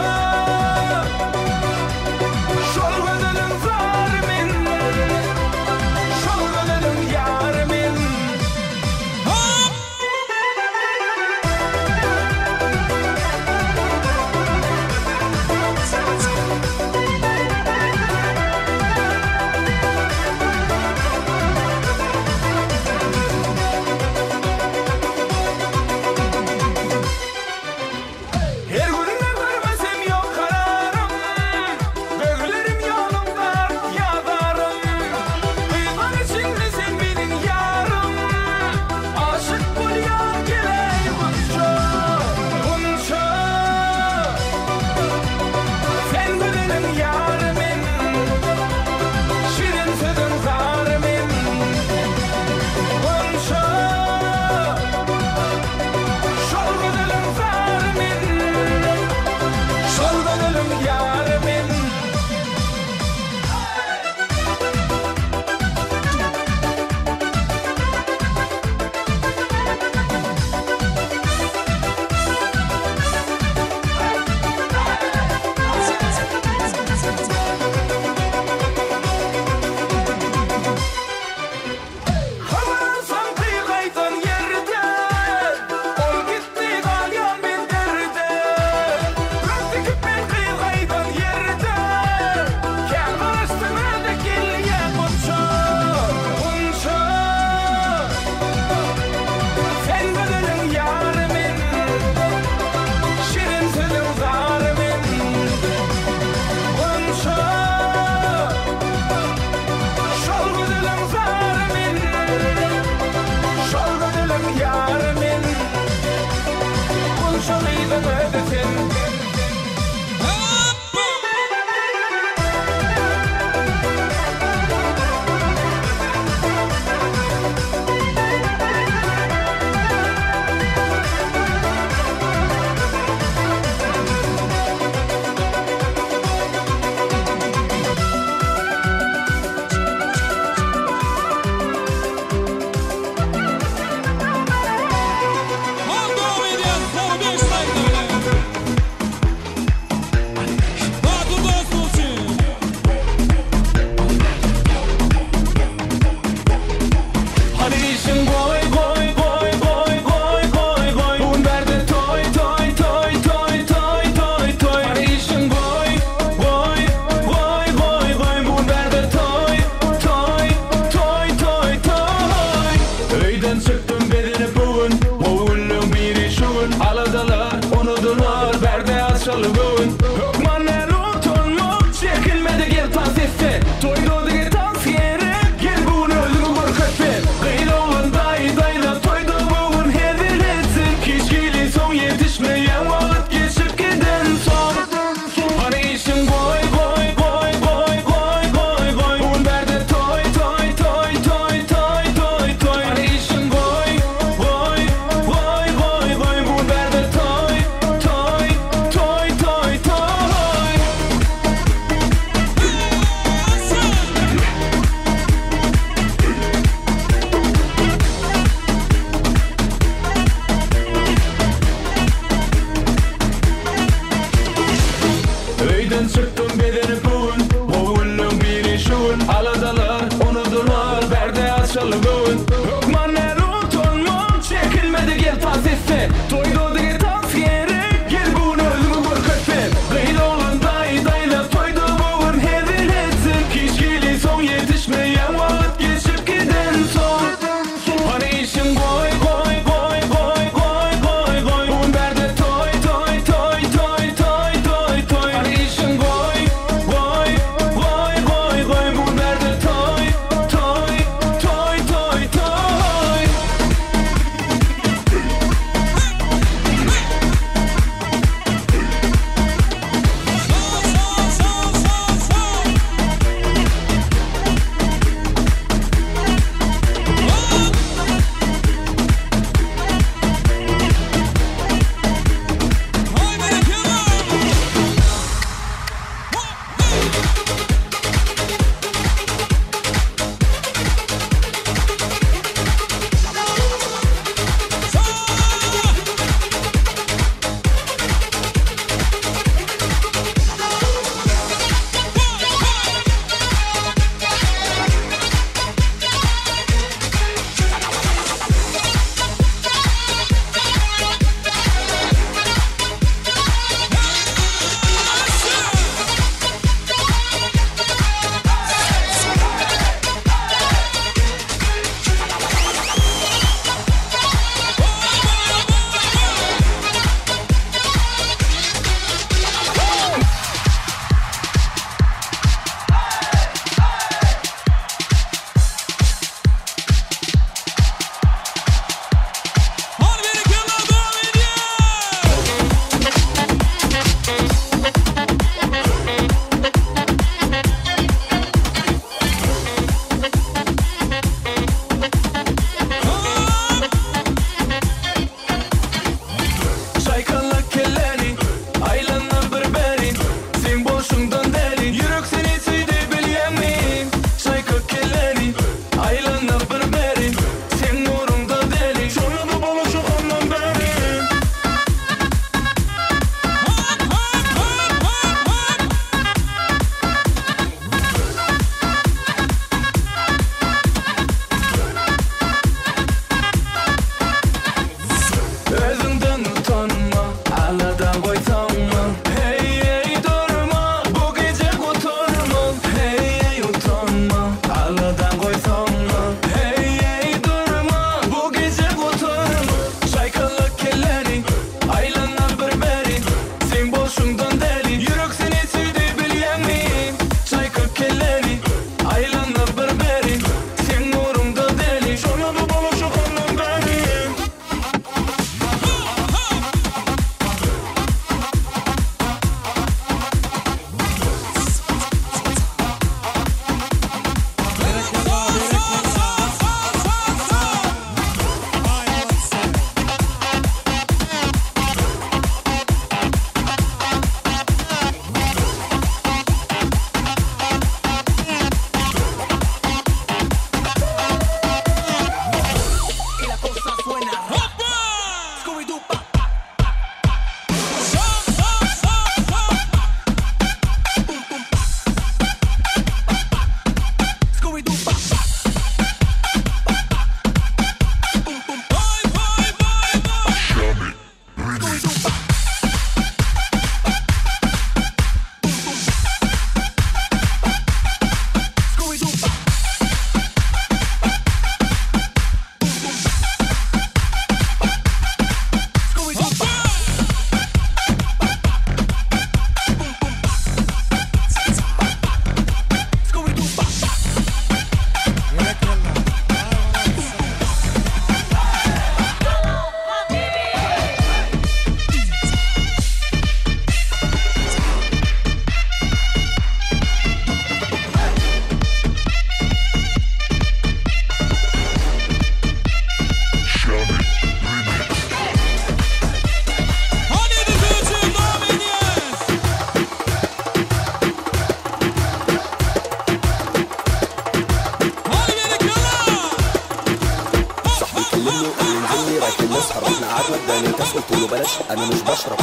نسهر رحنا قعدنا اداني الكاس قلت له بلاش انا مش بشرب.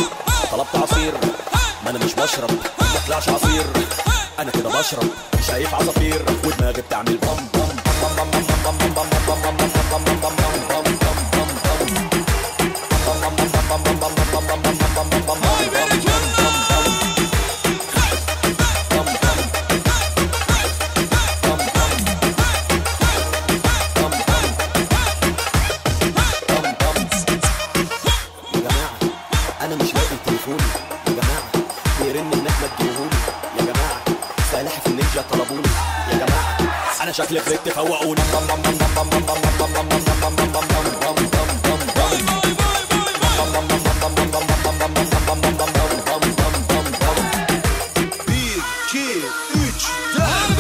طلبت عصير، ما انا مش بشرب، ما طلعش عصير، انا كده بشرب. شايف عصافير ودماغي بتعمل بام بام بام بام بام بام بام بام بام بام بام بام بام بام بام بام بام. يا جماعة أنا مش لاقي تليفوني، يا جماعة بيرن هناك ما تجيبهولي، يا جماعة سلاحف النينجا طلبوني، يا جماعة أنا شكلي فرقت فوقوني. Bir, iki, üç, dört.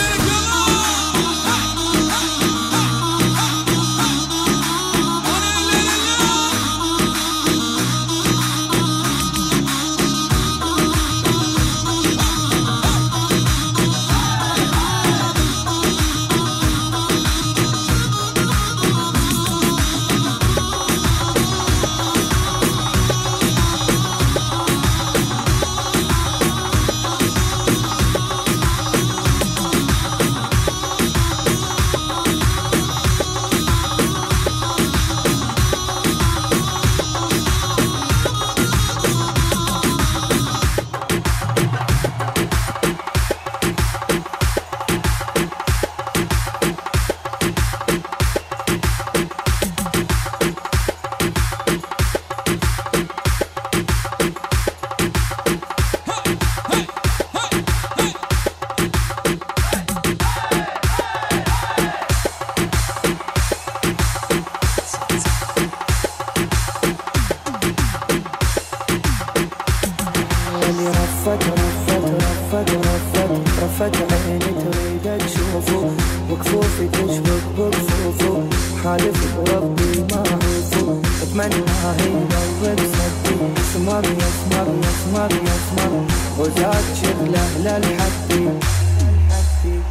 اللي رفت رفت رفت رفت رفت عيني تريد تشوفه، وكفوفي تشبك بكفوفه، حالف وربي ما اعوفه، اتمنى هي بصدي. اسمر يا اسمر يا اسمر يا اسمر، وزاد شغله للحدي.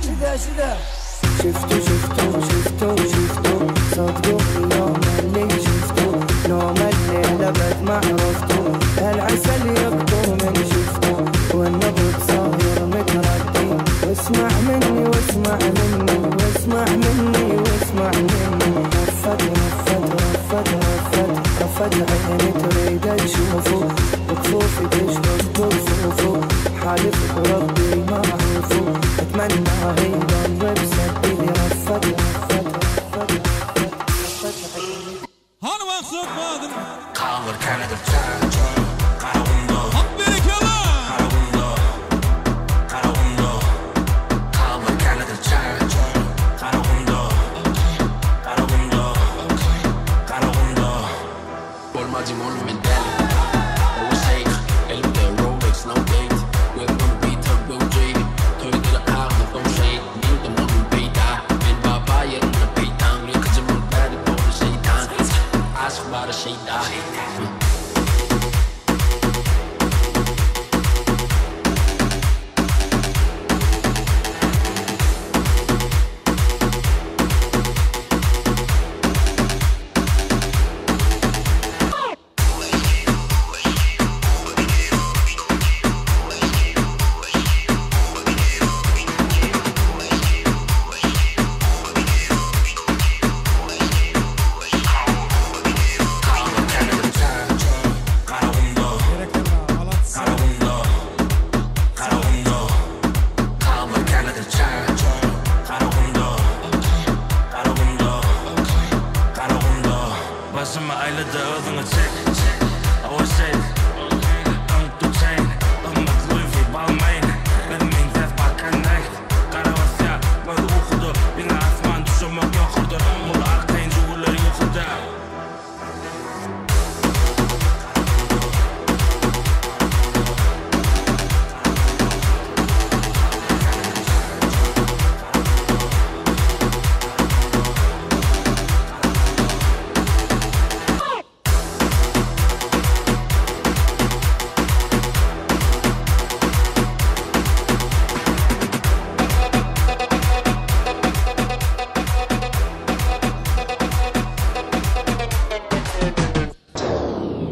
شدا شدا. شفتو شفتو شفتو شفتو، صدقوا اليوم اللي شفتو، نوم الليل ابد ما عرفتو، العسل يقطر من شفتو، والنبض صاير متردي. واسمع مني واسمع مني واسمع مني واسمع مني، رفت رفت رفت رفت رفت عيني تريد تشوفه، وكفوفي تشبك بكفوفه، حالف وربي ما اعوفه، اتمنى هي بصدي. رفت رفت رفت رفت عيني. Kaldır kenedir çay, Karagumda. Karagumda, Karagumda. Kaldır kenedir çay, Karagumda. Karagumda, Karagumda. Bolmajym oğlum men däli. Owa şeýh, elimde Rolex, no date. Gözüm onu bir turbo jade. Toý dili kagyz, no shade.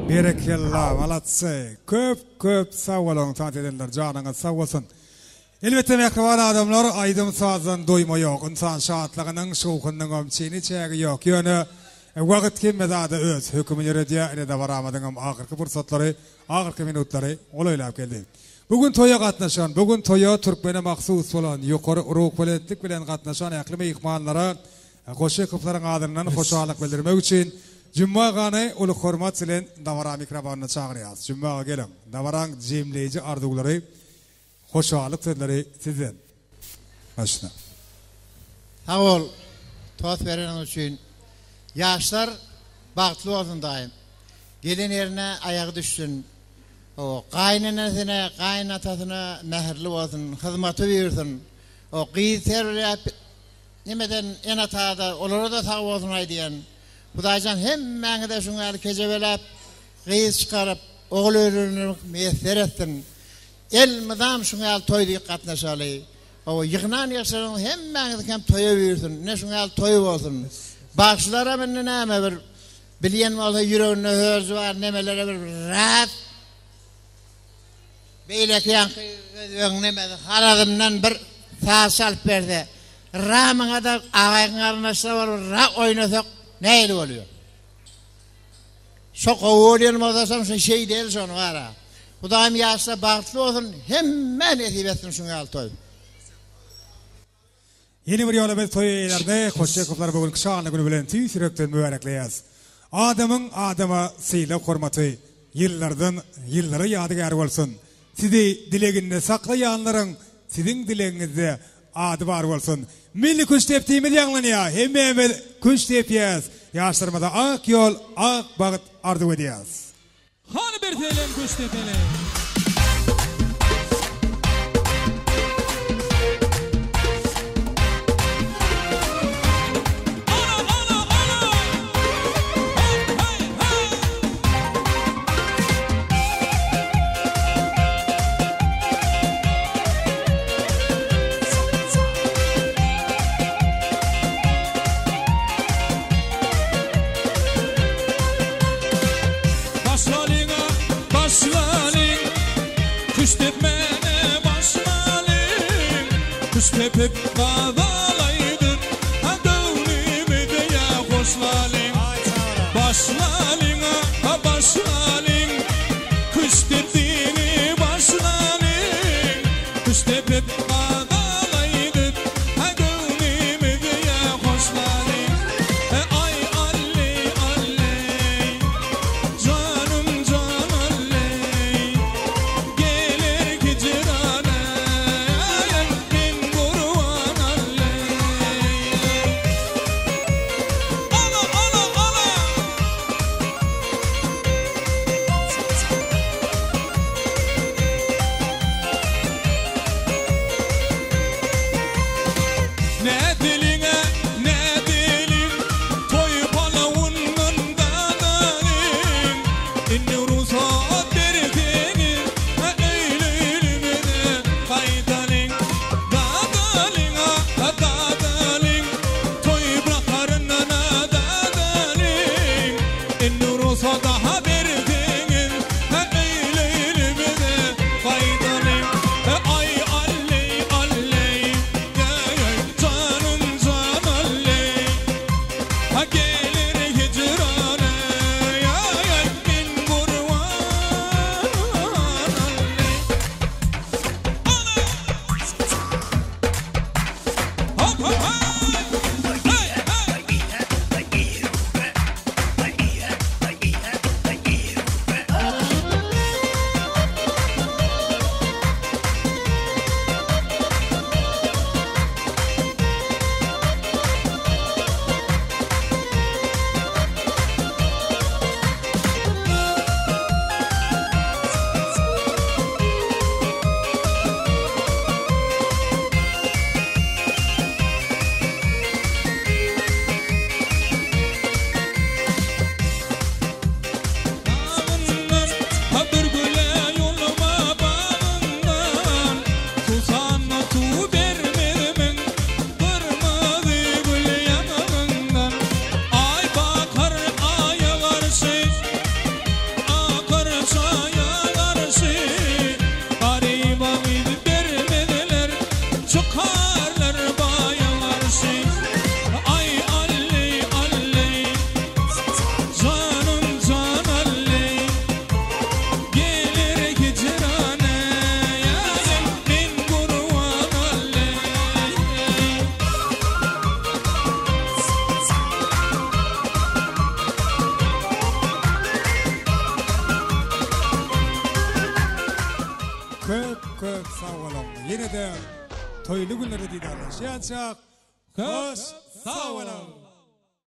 Berekella, malatsy. Köp köp sag boluň tans edenler, janyňyz sag bolsun. Elbetde mähriban adamlar aýdym sazdan doýma ýok. Ynsan şatlygynyň, şowhunynyňam çeni çägi ýok. Ýöne wagt hemme zada öz hökümini ýöredýär. Ine dabaramyzyňam ahyrky pursatlary, ahyrky minutlary golaýlap geldi. Bu gün toýa gatnaşan, bu gün toýa türkmene mahsus bolan ýokary ruhubelentlik bilen gatnaşan ähli myhmanlara Goşykowylaryň adyndan hoşallyk bildirmek üçin Jümma agany uly hormat bilen dabara mikrofonyna çagyrýarys. Jümma aga geliň. Dabaraň jemleýji arzuwlary, hoşallyk sözleri sizden. Başla. Sag bol tost bereniň üçin. Ýaşlar bagtly bolsun daýym. Gelen ýerine aýagy düşsün. Hawa, gaýynenesine, gaýynatasyna mähirli bolsun, hyzmaty buýursyn. O gyz terbiýeläp Nemeden ene-atada olara-da sag bolsun aýdýan. Hudaýjan hemmäňize şuň ýaly kejebeläp gyz çykaryp, ogul öýlendirmek miýesser etsin. Elmydam şuň ýaly toý diýip gatnaşaly. Hawa, ýygnan ýygşyryň hemmäňiziňkem toýa buýursyn. Ine şuň ýaly toý bolsun. Bagşylaram indi näme bir bilýän bolsa ýüreginde hörji bar nemelere bir raz Beýleki ýaňky özbegiň nemesi Harazmdan bir saz çalyp berse, ramyňa-da agaýyň garyndaşlar bolup ra oýnasak nähili bolýar? Şo gowy bolýan bolsa şoň üçin şeýdeli şony bara. Hudaýym ýaşlar bagtly bolsun, hemmä nesip etsin şuň ýaly toý. Ýene bir ýola biz toý eýelerini Hoşjekowlary bu günki şanly güni bilen tüýs ýürekden mübärekleýäs. Adamyň adama sylag-hormaty ýyllardan ýyllara ýadygär bolsun. Sizi dileginde saklaýanlaryň siziň dilegiňizde ady bar bolsun. Milli küştdepdimiz ýaňlanýar. Hemmämiz küşt depýäs. Ýaşlarymyza ak ýol, ak bagt arzuw edýäs. Hany bir selem küştdepeli. Başlalyň-a, başlalyň, Küşt depmäne başlalyň. Küşt depip gazalaýdyk, Ha göwnümizi ýa hoşlalyň. Başlalyň-a, başlalyň, Küşt depdini başlalyň. Küşt depip gazalaýdyk, Ha göwnümizi ýa hoşlalyň. Aý, Alli, Alli. Janym jan Alleý, geler hijrana, men gurban Alleý. Ala ala ala. Ne diliňe ne diliň Toý palawyndan dadalyň Indi rugsat berseňiz Öýli-öýlümize gaýdalyň Dadalyň a dadalyň Toý baharyndan dadalyň Indi rugsat berseňiz Öýli-öýlümize gaýdalyň Aý alleý alleý Janym toýly günlerde didarlaşýançak, hoş sag boluň!